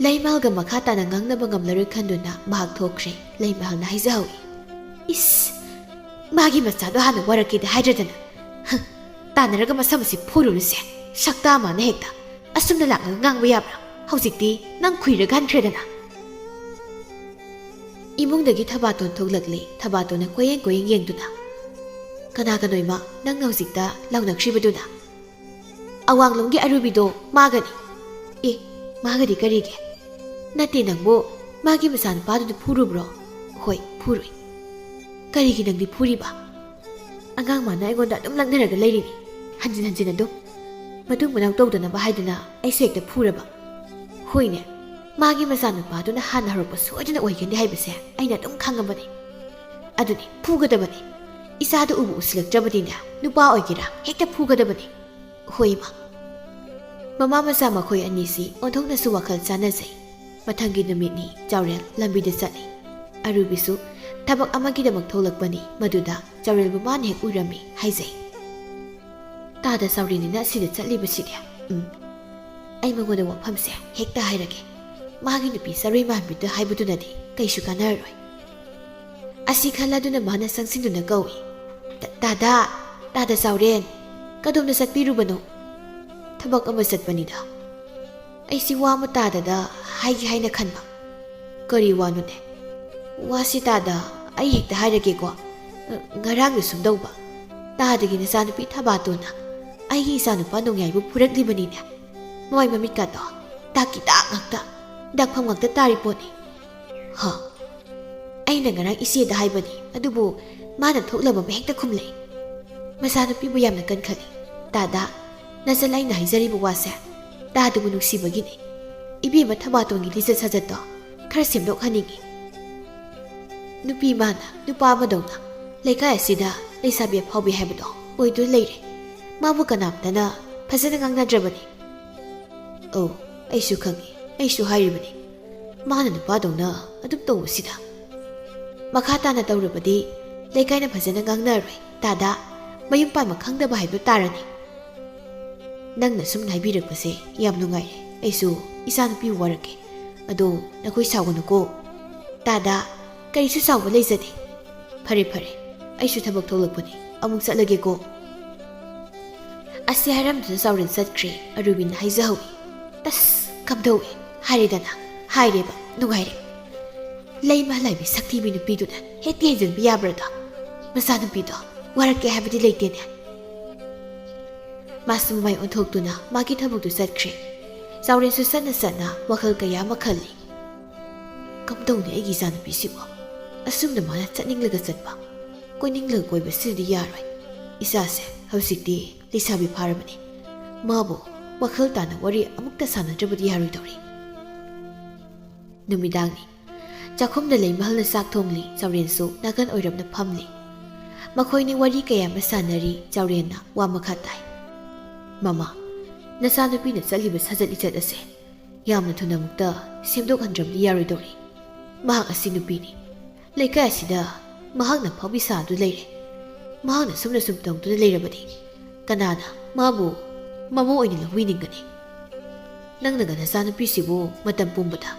ꯂꯩꯃꯥꯜꯒ ꯃꯈꯥ ꯇꯥꯅ ꯉꯥꯡꯅꯕ ꯉꯝꯂꯔꯣꯏ ꯈꯟꯗꯨꯅ ꯃꯍꯥꯛ ꯊꯣꯛꯈ꯭ꯔꯦ꯫ ꯂꯩꯃꯥꯜꯅ ꯍꯥꯏꯖꯍꯧꯏ, "ꯏꯁ, ꯃꯥꯒꯤ ꯃꯆꯥꯗꯣ ꯍꯥꯟꯅ ꯋꯥꯔꯛꯀꯦꯗꯤ ꯍꯥꯏꯗ꯭ꯔꯗꯅ꯫ ꯍ, ꯇꯥꯟꯅꯔꯒ ꯃꯁꯝ ꯑꯁꯤ ꯐꯣꯏꯔꯨꯔꯁꯦ꯫ ꯁꯛꯇꯥ ꯃꯥꯅ ꯍꯦꯛꯇ ꯑꯁꯨꯝꯅ ꯂꯥꯛꯂꯒ ꯉꯥꯡꯕ ꯌꯥꯕ꯭ꯔꯥ? ꯍꯧꯖꯤꯛꯇꯤ ꯅꯪ ꯈꯨꯏꯔꯒ ꯍꯟꯈ꯭ꯔꯦꯗꯅ꯫" ꯏꯃꯨꯡꯗꯒꯤ ꯊꯕꯥꯇꯣꯟ ꯊꯣꯛꯂꯛꯂꯦ꯫ ꯊꯕꯥꯇꯣꯟꯅ ꯀꯣꯏꯌꯦꯡ ꯀꯣꯏꯌꯦꯡ ꯌꯦꯡꯗꯨꯅ, "ꯀꯅꯥ ꯀꯅꯣ ꯏꯃꯥ, ꯅꯪꯅ ꯍꯧꯖꯤꯛꯇ ꯂꯥꯎꯅꯈ꯭ꯔꯤꯕꯗꯨꯅ?" "ꯑꯋꯥꯡꯂꯣꯝꯒꯤ ꯑꯔꯨꯕꯤꯗꯣ, ꯃꯥꯒꯅꯤ꯫" "ꯑꯦ, ꯃꯥꯒꯗꯤ ꯀꯔꯤꯒꯤ?" "ꯅꯠꯇꯦ ꯅꯪꯕꯨ, ꯃꯥꯒꯤ ꯃꯆꯥꯅꯨꯄꯥꯗꯨꯅ ꯐꯨꯔꯨꯕ꯭ꯔꯣ?" "ꯍꯣꯏ, ꯐꯨꯔꯨꯏ꯫" "ꯀꯔꯤꯒꯤ ꯅꯪꯗꯤ ꯐꯨꯔꯤꯕ?" "ꯑꯉꯥꯡ ꯃꯥꯅ ꯑꯩꯉꯣꯟꯗ ꯑꯗꯨꯝ ꯂꯛꯅꯔꯒ ꯂꯩꯔꯤꯅꯤ, ꯍꯟꯖꯤꯟ ꯍꯟꯖꯤꯟ ꯑꯗꯨꯝ꯫ ꯃꯇꯨꯡ ꯃꯅꯥꯎ ꯇꯧꯗꯅꯕ ꯍꯥꯏꯗꯨꯅ ꯑꯩꯁꯨ ꯍꯦꯛꯇ ꯐꯨꯔꯕ꯫" "ꯍꯣꯏꯅꯦ, ꯃꯥꯒꯤ ꯃꯆꯥꯅꯨꯄꯥꯗꯨꯅ ꯍꯥꯟꯅ ꯍꯧꯔꯛꯄ ꯁꯣꯏꯗꯅ ꯑꯣꯏꯒꯅꯤ ꯍꯥꯏꯕꯁꯦ ꯑꯩꯅ ꯑꯗꯨꯝ ꯈꯪꯉꯕꯅꯤ꯫ ꯑꯗꯨꯅꯤ, ꯐꯨꯒꯗꯕꯅꯤ꯫ ꯏꯆꯥꯗꯨ ꯎꯕꯨ ꯎꯁꯤꯜꯂꯛꯇ꯭ꯔꯕꯗꯤꯅꯦ, ꯅꯨꯄꯥ ꯑꯣꯏꯒꯦꯔꯥ, ꯍꯦꯛꯇ ꯐꯨꯒꯗꯕꯅꯤ꯫" "ꯍꯣꯏ, ꯏꯃꯥ꯫" ꯃꯃꯥ ꯃꯆꯥ ꯃꯈꯣꯏ ꯑꯅꯤꯁꯤ ꯑꯣꯟꯊꯣꯛꯅꯁꯨ ꯋꯥꯈꯜ ꯆꯥꯟꯅꯖꯩ꯫ ꯃꯊꯪꯒꯤ ꯅꯨꯃꯤꯠꯅꯤ꯫ ꯆꯥꯎꯔꯦꯜ ꯂꯝꯕꯤꯗ ꯆꯠꯂꯤ꯫ ꯑꯔꯨꯕꯤꯁꯨ ꯊꯕꯛ ꯑꯃꯒꯤꯗꯃꯛ ꯊꯣꯛꯂꯛꯄꯅꯤ꯫ ꯃꯗꯨꯗ ꯆꯥꯎꯔꯦꯜꯕꯨ ꯃꯥꯅ ꯍꯦꯛ ꯎꯔꯝꯃꯤ ꯍꯥꯏꯖꯩ꯫ "ꯇꯥꯗ ꯆꯥꯎꯔꯦꯜꯅꯤꯅ ꯑꯁꯤꯗ ꯆꯠꯂꯤꯕꯁꯤꯗꯤ꯫ ꯎꯝ, ꯑꯩ ꯃꯉꯣꯟꯗ ꯋꯥꯐꯝꯁꯦ ꯍꯦꯛꯇ ꯍꯥꯏꯔꯒꯦ꯫ ꯃꯥꯒꯤ ꯅꯨꯄꯤ ꯆꯔꯣꯏ ꯃꯥꯟꯕꯤꯗꯨ ꯍꯥꯏꯕꯗꯨꯅꯗꯤ ꯀꯩꯁꯨ ꯀꯥꯟꯅꯔꯔꯣꯏ꯫" ꯑꯁꯤ ꯈꯜꯂꯗꯨꯅ ꯃꯥꯅ ꯆꯪꯁꯤꯟꯗꯨꯅ ꯀꯧꯏ, "ꯇꯥ-, ꯇꯥꯗ, ꯇꯥꯗ ꯆꯥꯎꯔꯦꯟ, ꯀꯗꯣꯝꯗ ꯆꯠꯄꯤꯔꯨꯕꯅꯣ?" "ꯊꯕꯛ ꯑꯃ ꯆꯠꯄꯅꯤꯗ꯫ ꯑꯩꯁꯤ ꯋꯥ ꯑꯃ ꯇꯥꯗꯗ ꯍꯥꯏꯒꯦ ꯍꯥꯏꯅ ꯈꯟꯕ꯫ ꯀꯔꯤ ꯋꯥꯅꯣꯅꯦ? ꯋꯥꯁꯤ ꯇꯥꯗ, ꯑꯩ ꯍꯦꯛꯇ ꯍꯥꯏꯔꯒꯦꯀꯣ꯫ ꯉꯔꯥꯡꯗ ꯁꯨꯝ ꯇꯧꯕ, ꯇꯥꯗꯒꯤ ꯅꯆꯥꯅꯨꯄꯤ ꯊꯕꯥꯇꯣꯟꯅ ꯑꯩꯒꯤ ꯏꯆꯥꯅꯨꯄꯥ ꯅꯣꯡꯌꯥꯏꯕꯨ ꯐꯨꯔꯛꯂꯤꯕꯅꯤꯅꯦ꯫ ꯃꯃꯥꯏ ꯃꯃꯤꯠꯀꯥꯗꯣ ꯗꯥꯛꯀꯤ ꯗꯥꯛ ꯉꯥꯛꯇ, ꯗꯥꯛꯐꯝ ꯉꯥꯛꯇ ꯇꯥꯔꯤ ꯄꯣꯠꯅꯤ꯫ ꯍ, ꯑꯩꯅ ꯉꯔꯥꯡ ꯏꯆꯦꯗ ꯍꯥꯏꯕꯅꯤ, ꯑꯗꯨꯕꯨ ꯃꯥꯅ ꯊꯣꯛꯂꯕ ꯑꯃ ꯍꯦꯛꯇ ꯈꯨꯝꯂꯛꯏ꯫ ꯃꯆꯥꯅꯨꯄꯤꯕꯨ ꯌꯥꯝꯅ ꯀꯟꯈꯠꯂꯤ꯫ ꯇꯥꯗ, ꯅꯆꯜ ꯑꯩꯅ ꯍꯥꯏꯖꯔꯤꯕ ꯋꯥꯁꯦ ꯇꯥꯗꯕꯨ ꯅꯨꯡꯁꯤꯕꯒꯤꯅꯤ꯫ ꯏꯕꯦꯝꯃ ꯊꯕꯥꯇꯣꯟꯒꯤ ꯂꯤꯆꯠ ꯁꯥꯖꯠꯇꯣ ꯈꯔ ꯁꯦꯝꯗꯣꯛꯍꯟꯅꯤꯡꯉꯤ꯫ ꯅꯨꯄꯤ ꯃꯥꯅ ꯅꯨꯄꯥ ꯑꯃꯗꯧꯅ ꯂꯩꯀꯥꯏ ꯑꯁꯤꯗ ꯂꯩꯁꯥꯕꯤ ꯑꯐꯥꯎꯕꯤ ꯍꯥꯏꯕꯗꯣ ꯑꯣꯏꯗꯨꯅ ꯂꯩꯔꯦ꯫ ꯃꯥꯕꯨ ꯀꯅꯥꯝꯇꯅ ꯐꯖꯅ ꯉꯥꯡꯅꯗ꯭ꯔꯕꯅꯤ꯫ ꯑꯧ, ꯑꯩꯁꯨ ꯈꯪꯉꯤ, ꯑꯩꯁꯨ ꯍꯥꯏꯔꯤꯕꯅꯤ꯫ ꯃꯥꯅ ꯅꯨꯄꯥꯗꯧꯅ ꯑꯗꯨꯝ ꯇꯧꯕꯁꯤꯗ꯫ ꯃꯈꯥ ꯇꯥꯅ ꯇꯧꯔꯕꯗꯤ ꯂꯩꯀꯥꯏꯅ ꯐꯖꯅ ꯉꯥꯡꯅꯔꯣꯏ꯫ ꯇꯥꯗ, ꯃꯌꯨꯝ ꯄꯥꯟꯕ ꯈꯪꯗꯕ ꯍꯥꯏꯕ ꯇꯥꯔꯅꯤ꯫ ꯅꯪꯅ ꯁꯨꯝ ꯍꯥꯏꯕꯤꯔꯛꯄꯁꯦ ꯌꯥꯝ ꯅꯨꯡꯉꯥꯏꯔꯦ꯫ ꯑꯩꯁꯨ ꯏꯆꯥꯅꯨꯄꯤꯕꯨ ꯋꯥꯔꯛꯀꯦ꯫ ꯑꯗꯣ ꯅꯈꯣꯏ ꯁꯥꯎꯒꯅꯨꯀꯣ꯫ ꯇꯥꯗ, ꯀꯔꯤꯁꯨ ꯁꯥꯎꯕ ꯂꯩꯖꯗꯦ꯫ ꯐꯔꯦ, ꯐꯔꯦ, ꯑꯩꯁꯨ ꯊꯕꯛ ꯊꯣꯛꯂꯛꯄꯅꯤ, ꯑꯃꯨꯛ ꯆꯠꯂꯒꯦꯀꯣ꯫ ꯑꯁꯤ ꯍꯥꯏꯔꯝꯗꯨꯅ ꯆꯥꯎꯔꯦꯟ ꯆꯠꯈ꯭ꯔꯦ꯫ ꯑꯔꯨꯕꯤꯅ ꯍꯥꯏꯖꯍꯧꯏ꯫ ꯇꯁ! ꯀꯝꯗꯧꯏ? ꯍꯥꯏꯔꯦꯗꯅ, ꯍꯥꯏꯔꯦꯕ, ꯅꯨꯡꯉꯥꯏꯔꯦ꯫ ꯂꯩꯃ ꯂꯥꯏꯕꯤ ꯁꯛꯊꯤꯕꯤ ꯅꯨꯄꯤꯗꯨꯅ ꯍꯦꯛꯇ ꯍꯦꯟꯖꯤꯟꯕ ꯌꯥꯕ꯭ꯔꯥꯗꯣ? ꯃꯆꯥꯅꯨꯄꯤꯗꯣ ꯋꯥꯔꯛꯀꯦ ꯍꯥꯏꯕꯗꯤ ꯂꯩꯇꯦꯅꯦ꯫ ꯃꯥꯁꯨ ꯃꯃꯥꯏ ꯑꯣꯟꯊꯣꯛꯇꯨꯅ ꯃꯥꯒꯤ ꯊꯕꯛꯇꯨ ꯆꯠꯈ꯭ꯔꯦ꯫ ꯆꯥꯎꯔꯦꯟꯁꯨ ꯆꯠꯅ ꯆꯠꯅ ꯋꯥꯈꯜ ꯀꯌꯥ ꯑꯃ ꯈꯜꯂꯤ꯫ ꯀꯝꯗꯧꯅꯤ ꯑꯩꯒꯤ ꯏꯆꯥꯅꯨꯄꯤꯁꯤꯕꯣ? ꯑꯁꯨꯝꯅ ꯃꯥꯅ ꯆꯠꯅꯤꯡꯂꯒ ꯆꯠꯄ, ꯀꯣꯏꯅꯤꯡꯂꯒ ꯀꯣꯏꯕꯁꯤꯗꯤ ꯌꯥꯔꯣꯏ꯫ ꯏꯆꯥꯁꯦ ꯍꯧꯖꯤꯛꯇꯤ ꯂꯩꯁꯥꯕꯤ ꯐꯥꯔꯕꯅꯤ꯫ ꯃꯥꯕꯨ ꯋꯥꯈꯜ ꯇꯥꯅ ꯋꯥꯔꯤ ꯑꯃꯨꯛꯇ ꯁꯥꯟꯅꯗ꯭ꯔꯕꯗꯤ ꯌꯥꯔꯣꯏꯗꯧꯔꯤ꯫ ꯅꯨꯃꯤꯗꯥꯡꯅꯤ꯫ ꯆꯥꯛꯈꯨꯝꯗ ꯂꯩꯃꯍꯜꯅ ꯆꯥꯛ ꯊꯣꯡꯂꯤ, ꯆꯥꯎꯔꯦꯟꯁꯨ ꯅꯥꯀꯟ ꯑꯣꯏꯔꯞꯅ ꯐꯝꯂꯤ꯫ ꯃꯈꯣꯏꯅꯤ ꯋꯥꯔꯤ ꯀꯌꯥ ꯑꯃ ꯁꯥꯟꯅꯔꯤ, ꯆꯥꯎꯔꯦꯟꯅ ꯋꯥ ꯃꯈꯥ ꯇꯥꯏ꯫ ꯃꯃꯥ, ꯅꯆꯥꯅꯨꯄꯤꯅ ꯆꯠꯂꯤꯕ ꯁꯥꯖꯠ ꯂꯤꯆꯠ ꯑꯁꯦ ꯌꯥꯝꯅ ꯊꯨꯅ ꯑꯃꯨꯛꯇ ꯁꯦꯝꯗꯣꯛꯍꯟꯗ꯭ꯔꯕꯗꯤ ꯌꯥꯔꯣꯏꯗꯧꯔꯤ꯫ ꯃꯍꯥꯛ ꯑꯁꯤ ꯅꯨꯄꯤꯅꯤ꯫ ꯂꯩꯀꯥꯏ ꯑꯁꯤꯗ ꯃꯍꯥꯛꯅ ꯐꯥꯎꯕꯤ ꯁꯥꯗꯨꯅ ꯂꯩꯔꯦ꯫ ꯃꯍꯥꯛꯅ ꯁꯨꯝꯅ ꯁꯨꯝ ꯇꯧꯗꯨꯅ ꯂꯩꯔꯕꯗꯤ ꯀꯅꯥꯅ ꯃꯥꯕꯨ ꯃꯃꯧ ꯑꯣꯏꯅ ꯂꯧꯕꯤꯅꯤꯡꯒꯅꯤ? ꯅꯪꯅꯒ ꯅꯆꯥꯅꯨꯄꯤꯁꯤꯕꯨ ꯃꯇꯝ ꯄꯨꯝꯕꯗ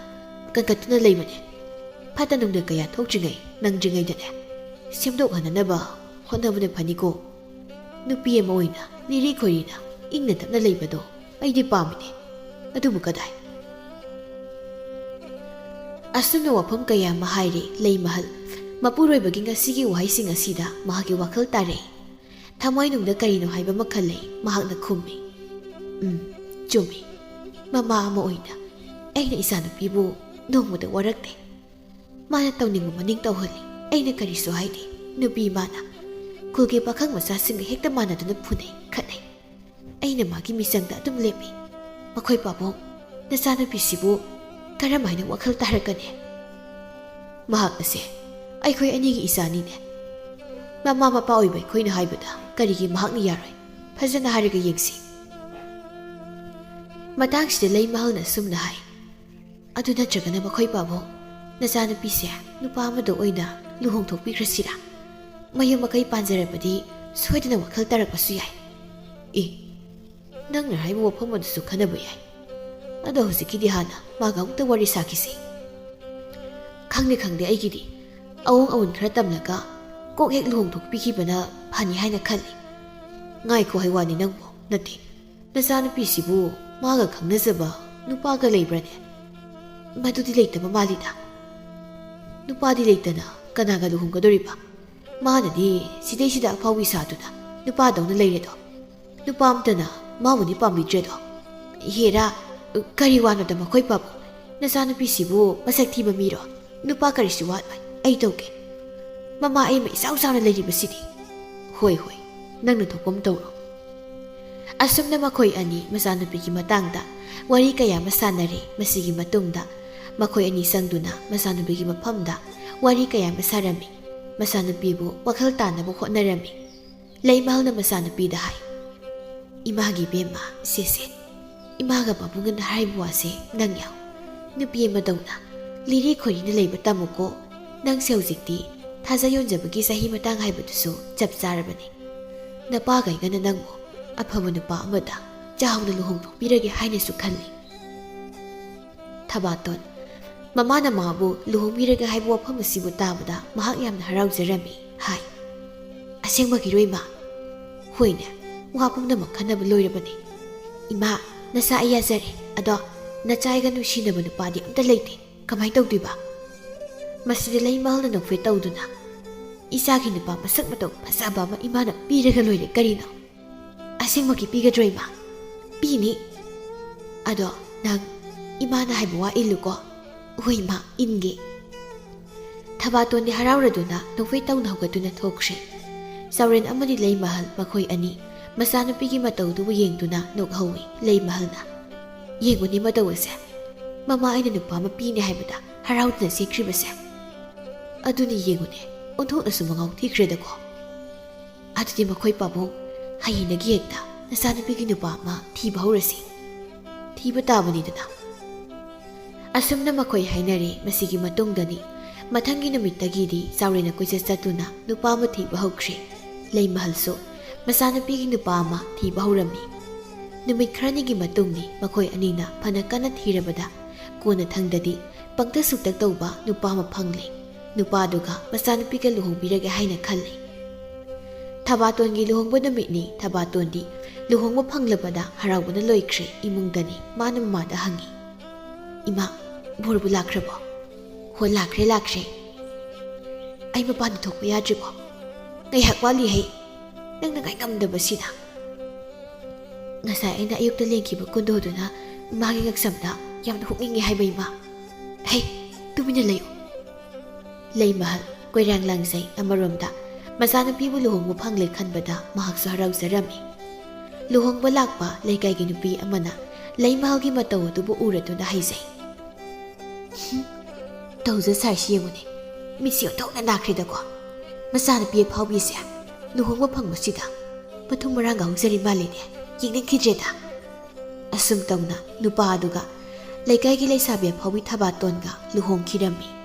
ꯀꯟꯈꯠꯇꯨꯅ ꯂꯩꯕꯅꯦ꯫ ꯐꯠꯇ ꯅꯨꯡꯗ ꯀꯌꯥ ꯊꯣꯛꯇ꯭ꯔꯤꯉꯩ ꯅꯪꯗ꯭ꯔꯤꯉꯩꯗꯅꯦ ꯁꯦꯝꯗꯣꯛꯍꯟꯅꯅꯕ ꯍꯣꯠꯅꯕꯅ ꯐꯅꯤꯀꯣ꯫ ꯅꯨꯄꯤ ꯑꯃ ꯑꯣꯏꯅ ꯂꯤꯔꯤ ꯈꯣꯏꯔꯤꯅ ꯏꯪꯅ ꯇꯞꯅ ꯂꯩꯕꯗꯣ ꯑꯩꯗꯤ ꯄꯥꯝꯃꯤꯅꯦ꯫ ꯑꯗꯨꯕꯨ ꯀꯗꯥꯏ? ꯑꯁꯨꯝꯅ ꯋꯥꯐꯝ ꯀꯌꯥ ꯑꯃ ꯍꯥꯏꯔꯦ ꯂꯩꯃꯍꯜ꯫ ꯃꯄꯨꯔꯣꯏꯕꯒꯤ ꯉꯁꯤꯒꯤ ꯋꯥꯍꯩꯁꯤꯡ ꯑꯁꯤꯗ ꯃꯍꯥꯛꯀꯤ ꯋꯥꯈꯜ ꯇꯥꯔꯛꯏ꯫ ꯊꯃꯣꯏꯅꯨꯡꯗ ꯀꯔꯤꯅꯣ ꯍꯥꯏꯕ ꯑꯃ ꯈꯜꯂꯦ꯫ ꯃꯍꯥꯛꯅ ꯈꯨꯝꯃꯤ, "ꯎꯝ, ꯆꯨꯝꯃꯤ꯫ ꯃꯃꯥ ꯑꯃ ꯑꯣꯏꯅ ꯑꯩꯅ ꯏꯆꯥꯅꯨꯄꯤꯕꯨ ꯅꯣꯡꯃꯇ ꯋꯥꯔꯛꯇꯦ꯫ ꯃꯥꯅ ꯇꯧꯅꯤꯡꯕ ꯃꯅꯤꯡ ꯇꯧꯍꯜꯂꯤ꯫ ꯑꯩꯅ ꯀꯔꯤꯁꯨ ꯍꯥꯏꯗꯦ꯫ ꯅꯨꯄꯤ ꯃꯥꯅ ꯈꯨꯜꯒꯤ ꯄꯥꯈꯪ ꯃꯆꯥꯁꯤꯡꯒ ꯍꯦꯛꯇ ꯃꯥꯟꯅꯗꯨꯅ ꯐꯨꯅꯩ, ꯈꯠꯅꯩ꯫ ꯑꯩꯅ ꯃꯥꯒꯤ ꯃꯤꯆꯪꯗ ꯑꯗꯨꯝ ꯂꯦꯞꯄꯤ꯫ ꯃꯈꯣꯏ ꯄꯥꯕꯨꯡ, ꯅꯆꯥꯅꯨꯄꯤꯁꯤꯕꯨ ꯀꯔꯝꯍꯥꯏꯅ ꯋꯥꯈꯜ ꯇꯥꯔꯛꯀꯅꯤ? ꯃꯍꯥꯛ ꯑꯁꯦ ꯑꯩꯈꯣꯏ ꯑꯅꯤꯒꯤ ꯏꯆꯥꯅꯤꯅꯦ꯫ ꯃꯃꯥ ꯃꯄꯥ ꯑꯣꯏꯕ ꯑꯩꯈꯣꯏꯅ ꯍꯥꯏꯕꯗ ꯀꯔꯤꯒꯤ ꯃꯍꯥꯛꯅ ꯌꯥꯔꯣꯏ? ꯐꯖꯅ ꯍꯥꯏꯔꯒ ꯌꯦꯡꯁꯤ꯫" ꯃꯇꯥꯡꯁꯤꯗ ꯂꯩꯃꯍꯜꯅ ꯑꯁꯨꯝꯅ ꯍꯥꯏ, "ꯑꯗꯨ ꯅꯠꯇ꯭ꯔꯒꯅ ꯃꯈꯣꯏ ꯄꯥꯕꯨꯡ, ꯅꯆꯥꯅꯨꯄꯤꯁꯦ ꯅꯨꯄꯥ ꯑꯃꯗ ꯑꯣꯏꯅ ꯂꯨꯍꯣꯡꯊꯣꯛꯄꯤꯈ꯭ꯔꯁꯤꯔꯥ? ꯃꯌꯨꯝ ꯃꯀꯩ ꯄꯥꯟꯖꯔꯕꯗꯤ ꯁꯣꯏꯗꯅ ꯋꯥꯈꯜ ꯇꯥꯔꯛꯄꯁꯨ ꯌꯥꯏ꯫" "ꯑꯦ, ꯅꯪꯅ ꯍꯥꯏꯕ ꯋꯥꯐꯝ ꯑꯗꯨꯁꯨ ꯈꯟꯅꯕ ꯌꯥꯏ꯫ ꯑꯗꯣ ꯍꯧꯖꯤꯛꯀꯤꯗꯤ ꯍꯥꯟꯅ ꯃꯥꯒ ꯑꯃꯨꯛꯇ ꯋꯥꯔꯤ ꯁꯥꯈꯤꯁꯤ꯫" "ꯈꯪꯗꯦ, ꯈꯪꯗꯦ, ꯑꯩꯒꯤꯗꯤ ꯑꯑꯣꯡ ꯑꯑꯣꯟ ꯈꯔ ꯇꯝꯂꯒ ꯀꯣꯛ ꯍꯦꯛ ꯂꯨꯍꯣꯡꯊꯣꯛꯄꯤꯈꯤꯕꯅ ꯐꯅꯤ ꯍꯥꯏꯅ ꯈꯜꯂꯤ꯫" "ꯉꯥꯏꯈꯣ ꯍꯥꯏ ꯋꯥꯅꯤ ꯅꯪꯕꯨ, ꯅꯠꯇꯦ, ꯅꯆꯥꯅꯨꯄꯤꯁꯤꯕꯨ ꯃꯥꯒ ꯈꯪꯅꯖꯕ ꯅꯨꯄꯥꯒ ꯂꯩꯕ꯭ꯔꯅꯦ?" "ꯃꯗꯨꯗꯤ ꯂꯩꯇꯕ ꯃꯥꯜꯂꯤꯗ꯫" "ꯅꯨꯄꯥꯗꯤ ꯂꯩꯇꯅ ꯀꯅꯥꯒ ꯂꯨꯍꯣꯡꯒꯗꯧꯔꯤꯕ? ꯃꯥꯅꯗꯤ ꯁꯤꯗꯩꯁꯤꯗ ꯑꯐꯥꯎꯕꯤ ꯁꯥꯗꯨꯅ ꯅꯨꯄꯥꯗꯧꯅ ꯂꯩꯔꯦꯗꯣ꯫ ꯅꯨꯄꯥ ꯑꯝꯇꯅ ꯃꯥꯕꯨꯗꯤ ꯄꯥꯝꯕꯤꯗ꯭ꯔꯦꯗꯣ꯫ ꯍꯦꯔꯥ, ꯀꯔꯤ ꯋꯥꯅꯣꯗ ꯃꯈꯣꯏ ꯄꯥꯕꯨꯡ? ꯅꯆꯥꯅꯨꯄꯤꯁꯤꯕꯨ ꯃꯁꯛ ꯊꯤꯕ ꯃꯤꯔꯣ? ꯅꯨꯄꯥ ꯀꯔꯤꯁꯨ ꯋꯥꯠꯂꯣꯏ, ꯑꯩ ꯇꯧꯒꯦ꯫ ꯃꯃꯥ ꯑꯩꯃ ꯏꯆꯥꯎ ꯆꯥꯎꯅ ꯂꯩꯔꯤꯕꯁꯤꯗꯤ꯫" "ꯍꯣꯏ, ꯍꯣꯏ, ꯅꯪꯅ ꯊꯣꯛꯄ ꯑꯃ ꯇꯧꯔꯣ꯫" ꯑꯁꯨꯝꯅ ꯃꯈꯣꯏ ꯑꯅꯤ ꯃꯆꯥꯅꯨꯄꯤꯒꯤ ꯃꯇꯥꯡꯗ ꯋꯥꯔꯤ ꯀꯌꯥ ꯑꯃ ꯁꯥꯟꯅꯔꯦ꯫ ꯃꯁꯤꯒꯤ ꯃꯇꯨꯡꯗ ꯃꯈꯣꯏ ꯑꯅꯤ ꯆꯪꯗꯨꯅ ꯃꯆꯥꯅꯨꯄꯤꯒꯤ ꯃꯐꯝꯗ ꯋꯥꯔꯤ ꯀꯌꯥ ꯑꯃ ꯁꯥꯔꯝꯃꯤ꯫ ꯃꯆꯥꯅꯨꯄꯤꯕꯨ ꯋꯥꯈꯜ ꯇꯥꯅꯕ ꯍꯣꯠꯅꯔꯝꯃꯤ꯫ ꯂꯩꯃꯍꯜꯅ ꯃꯆꯥꯅꯨꯄꯤꯗ ꯍꯥꯏ, "ꯏꯃꯥꯒꯤ ꯏꯕꯦꯝꯃ, ꯁꯦꯁꯦ, ꯏꯃꯥꯒ ꯄꯥꯕꯨꯡꯒꯅ ꯍꯥꯏꯔꯤꯕ ꯋꯥꯁꯦ ꯅꯪ ꯌꯥꯎ꯫ ꯅꯨꯄꯤ ꯑꯃꯗꯧꯅ ꯂꯤꯔꯤ ꯈꯣꯏꯔꯤꯅ ꯂꯩꯕ ꯇꯝꯃꯨꯀꯣ꯫ ꯅꯪꯁꯦ ꯍꯧꯖꯤꯛꯇꯤ ꯊꯥꯖ ꯌꯣꯟꯖꯕꯒꯤ ꯆꯍꯤ ꯃꯇꯥꯡ ꯍꯥꯏꯕꯗꯨꯁꯨ ꯆꯞ ꯆꯥꯔꯕꯅꯤ꯫ ꯅꯄꯥꯒꯩꯒꯅ ꯅꯪꯕꯨ ꯑꯐꯕ ꯅꯨꯄꯥ ꯑꯃꯗ ꯆꯥꯎꯅ ꯂꯨꯍꯣꯡꯊꯣꯛꯄꯤꯔꯒꯦ ꯍꯥꯏꯅꯁꯨ ꯈꯜꯂꯤ꯫" ꯊꯕꯥꯇꯣꯟ꯫ ꯃꯃꯥꯅ ꯃꯥꯕꯨ ꯂꯨꯍꯣꯡꯕꯤꯔꯒꯦ ꯍꯥꯏꯕ ꯋꯥꯐꯝ ꯑꯁꯤꯕꯨ ꯇꯥꯕꯗ ꯃꯍꯥꯛ ꯌꯥꯝꯅ ꯍꯔꯥꯎꯖꯔꯝꯃꯤ꯫ ꯍꯥꯏ, "ꯑꯁꯦꯡꯕꯒꯤꯔꯣ, ꯏꯃꯥ?" "ꯍꯣꯏꯅꯦ, ꯋꯥ ꯄꯨꯝꯅꯃꯛ ꯈꯟꯅꯕ ꯂꯣꯏꯔꯕꯅꯤ꯫ ꯏꯃꯥ, ꯅꯆꯥ ꯑꯩ ꯌꯥꯖꯔꯦ꯫ ꯑꯗꯣ ꯅꯆꯥ ꯑꯩꯒ ꯅꯨꯡꯁꯤꯅꯕ ꯅꯨꯄꯥꯗꯤ ꯑꯝꯇ ꯂꯩꯇꯦ꯫ "ꯀꯃꯥꯏꯅ ꯇꯧꯗꯣꯏꯕ? ꯃꯁꯤꯗ ꯂꯩꯃꯍꯜꯅ ꯅꯣꯛꯐꯦꯠ ꯇꯧꯗꯨꯅ ꯏꯆꯥꯒꯤ ꯅꯨꯄꯥ ꯃꯁꯛ ꯃꯇꯧ ꯐꯖꯕ ꯑꯃ ꯏꯃꯥꯅ ꯄꯤꯔꯒ ꯂꯣꯏꯔꯦ ꯀꯔꯤꯅꯣ? ꯑꯁꯦꯡꯕꯒꯤ ꯄꯤꯒꯗ꯭ꯔꯣ ꯏꯃꯥ?" "ꯄꯤꯅꯤ꯫ ꯑꯗꯣ ꯅꯪ ꯏꯃꯥꯅ ꯍꯥꯏꯕ ꯋꯥ ꯏꯜꯂꯨꯀꯣ꯫" "ꯍꯣꯏ ꯏꯃꯥ, ꯏꯟꯒꯦ꯫" ꯊꯕꯥꯇꯣꯟꯗꯤ ꯍꯔꯥꯎꯔꯗꯨꯅ ꯅꯣꯛꯐꯦꯠ ꯇꯧꯅ ꯍꯧꯒꯠꯇꯨꯅ ꯊꯣꯛꯈ꯭ꯔꯦ꯫ ꯆꯥꯎꯔꯦꯟ ꯑꯃꯗꯤ ꯂꯩꯃꯍꯜ ꯃꯈꯣꯏ ꯑꯅꯤ ꯃꯆꯥꯅꯨꯄꯤꯒꯤ ꯃꯇꯧꯗꯨꯕꯨ ꯌꯦꯡꯗꯨꯅ ꯅꯣꯛꯍꯧꯏ꯫ ꯂꯩꯃꯍꯜꯅ, "ꯌꯦꯡꯉꯨꯅꯦ ꯃꯇꯧ ꯑꯁꯦ꯫ ꯃꯃꯥ ꯑꯩꯅ ꯅꯨꯄꯥ ꯑꯃ ꯄꯤꯅꯦ ꯍꯥꯏꯕꯗ ꯍꯔꯥꯎꯗꯨꯅ ꯆꯦꯟꯈ꯭ꯔꯤꯕꯁꯦ꯫ ꯑꯗꯨꯅꯤ ꯌꯦꯡꯉꯨꯅꯦ, ꯑꯣꯟꯊꯣꯛꯅꯁꯨ ꯃꯉꯥꯎ ꯊꯤꯈ꯭ꯔꯦꯗꯀꯣ꯫ ꯑꯗꯨꯗꯤ ꯃꯈꯣꯏ ꯄꯥꯕꯨꯡ ꯍꯌꯦꯡꯗꯒꯤ ꯍꯦꯛꯇ ꯅꯆꯥꯅꯨꯄꯤꯒꯤ ꯅꯨꯄꯥ ꯑꯃ ꯊꯤꯕ ꯍꯧꯔꯁꯤ꯫ ꯊꯤꯕ ꯇꯥꯕꯅꯤꯗꯅ꯫" ꯑꯁꯨꯝꯅ ꯃꯈꯣꯏ ꯍꯥꯏꯅꯔꯦ꯫ ꯃꯁꯤꯒꯤ ꯃꯇꯨꯡꯗꯗꯤ ꯃꯊꯪꯒꯤ ꯅꯨꯃꯤꯠꯇꯒꯤꯗꯤ ꯆꯥꯎꯔꯦꯟꯅ ꯀꯣꯏꯆꯠ ꯆꯠꯇꯨꯅ ꯅꯨꯄꯥ ꯑꯃ ꯊꯤꯕ ꯍꯧꯈ꯭ꯔꯦ꯫ ꯂꯩꯃꯍꯜꯁꯨ ꯃꯆꯥꯅꯨꯄꯤꯒꯤ ꯅꯨꯄꯥ ꯑꯃ ꯊꯤꯕ ꯍꯧꯔꯝꯃꯤ꯫ ꯅꯨꯃꯤꯠ ꯈꯔꯅꯤꯒꯤ ꯃꯇꯨꯡꯅꯤ꯫ ꯃꯈꯣꯏ ꯑꯅꯤꯅ ꯐꯅ ꯀꯟꯅ ꯊꯤꯔꯕꯗ ꯀꯣꯟꯅ ꯊꯪꯗꯗꯤ ꯄꯪꯇꯛ ꯁꯨꯛꯇꯛ ꯇꯧꯕ ꯅꯨꯄꯥ ꯑꯃ ꯐꯪꯂꯦ꯫ ꯅꯨꯄꯥꯗꯨꯒ ꯃꯆꯥꯅꯨꯄꯤꯒ ꯂꯨꯍꯣꯡꯕꯤꯔꯒꯦ ꯍꯥꯏꯅ ꯈꯜꯂꯦ꯫ ꯊꯕꯥꯇꯣꯟꯒꯤ ꯂꯨꯍꯣꯡꯕ ꯅꯨꯃꯤꯠꯅꯤ꯫ ꯊꯕꯥꯇꯣꯟꯗꯤ ꯂꯨꯍꯣꯡꯕ ꯐꯪꯂꯕꯗ ꯍꯔꯥꯎꯕꯅ ꯂꯣꯏꯈ꯭ꯔꯦ꯫ ꯏꯃꯨꯡꯗꯅꯤ꯫ ꯃꯥꯅ ꯃꯃꯥꯗ ꯍꯪꯉꯤ, "ꯏꯃꯥ, ꯕꯣꯔꯕꯨ ꯂꯥꯛꯈ꯭ꯔꯕꯣ?" "ꯍꯣ, ꯂꯥꯛꯈ꯭ꯔꯦ, ꯂꯥꯛꯈ꯭ꯔꯦ꯫ ꯑꯩ ꯃꯄꯥꯟꯗ ꯊꯣꯛꯄ ꯌꯥꯗ꯭ꯔꯤꯕꯣ? ꯉꯥꯏꯍꯥꯛ ꯋꯥꯠꯂꯤꯍꯦ꯫ ꯅꯪꯅ ꯉꯥꯏ ꯉꯝꯗꯕꯁꯤꯅ꯫" "ꯉꯁꯥꯏ ꯑꯩꯅ ꯑꯌꯨꯛꯇ ꯂꯦꯡꯈꯤꯕ ꯀꯨꯟꯗꯣꯗꯨꯅ ꯃꯥꯒꯤ ꯉꯛꯁꯝꯗ ꯌꯥꯝꯅ ꯍꯨꯛꯅꯤꯡꯉꯦ ꯍꯥꯏꯕ ꯏꯃꯥ꯫" "ꯍꯦ, ꯇꯨꯃꯤꯟꯅ ꯂꯩꯌꯨ꯫" ꯂꯩꯃꯍꯜ ꯀꯣꯏꯔꯥꯡ ꯂꯥꯡꯖꯩ꯫ ꯑꯃꯔꯣꯝꯗ ꯃꯆꯥꯅꯨꯄꯤꯕꯨ ꯂꯨꯍꯣꯡꯕ ꯐꯪꯂꯦ ꯈꯟꯕꯗ ꯃꯍꯥꯛꯁꯨ ꯍꯔꯥꯎꯖꯔꯝꯃꯤ꯫ ꯂꯨꯍꯣꯡꯕ ꯂꯥꯛꯄ ꯂꯩꯀꯥꯏꯒꯤ ꯅꯨꯄꯤ ꯑꯃꯅ ꯂꯩꯃꯍꯜꯒꯤ ꯃꯇꯧ ꯑꯗꯨꯕꯨ ꯎꯔꯗꯨꯅ ꯍꯥꯏꯖꯩ, "ꯍꯨꯝ, ꯇꯧꯖ ꯁꯥꯏꯁꯤ ꯌꯦꯡꯉꯨꯅꯦ, ꯃꯤꯠꯁꯤ ꯑꯣꯟꯊꯣꯛꯅ ꯅꯥꯈ꯭ꯔꯦꯗꯀꯣ꯫ ꯃꯆꯥꯅꯨꯄꯤ ꯑꯐꯥꯎꯕꯤꯁꯦ ꯂꯨꯍꯣꯡꯕ ꯐꯪꯕꯁꯤꯗ ꯃꯊꯨꯝ ꯃꯔꯥꯡꯒ ꯍꯧꯖꯔꯤ ꯃꯥꯜꯂꯤꯅꯦ, ꯌꯦꯡꯅꯤꯡꯈꯤꯗ꯭ꯔꯦꯗ꯫" ꯑꯁꯨꯝ ꯇꯧꯅ ꯅꯨꯄꯥ ꯑꯗꯨꯒ ꯂꯩꯀꯥꯏꯒꯤ ꯂꯩꯁꯥꯕꯤ ꯑꯐꯥꯎꯕꯤ ꯊꯕꯥꯇꯣꯟꯒ ꯂꯨꯍꯣꯡꯈꯤꯔꯝꯃꯤ꯫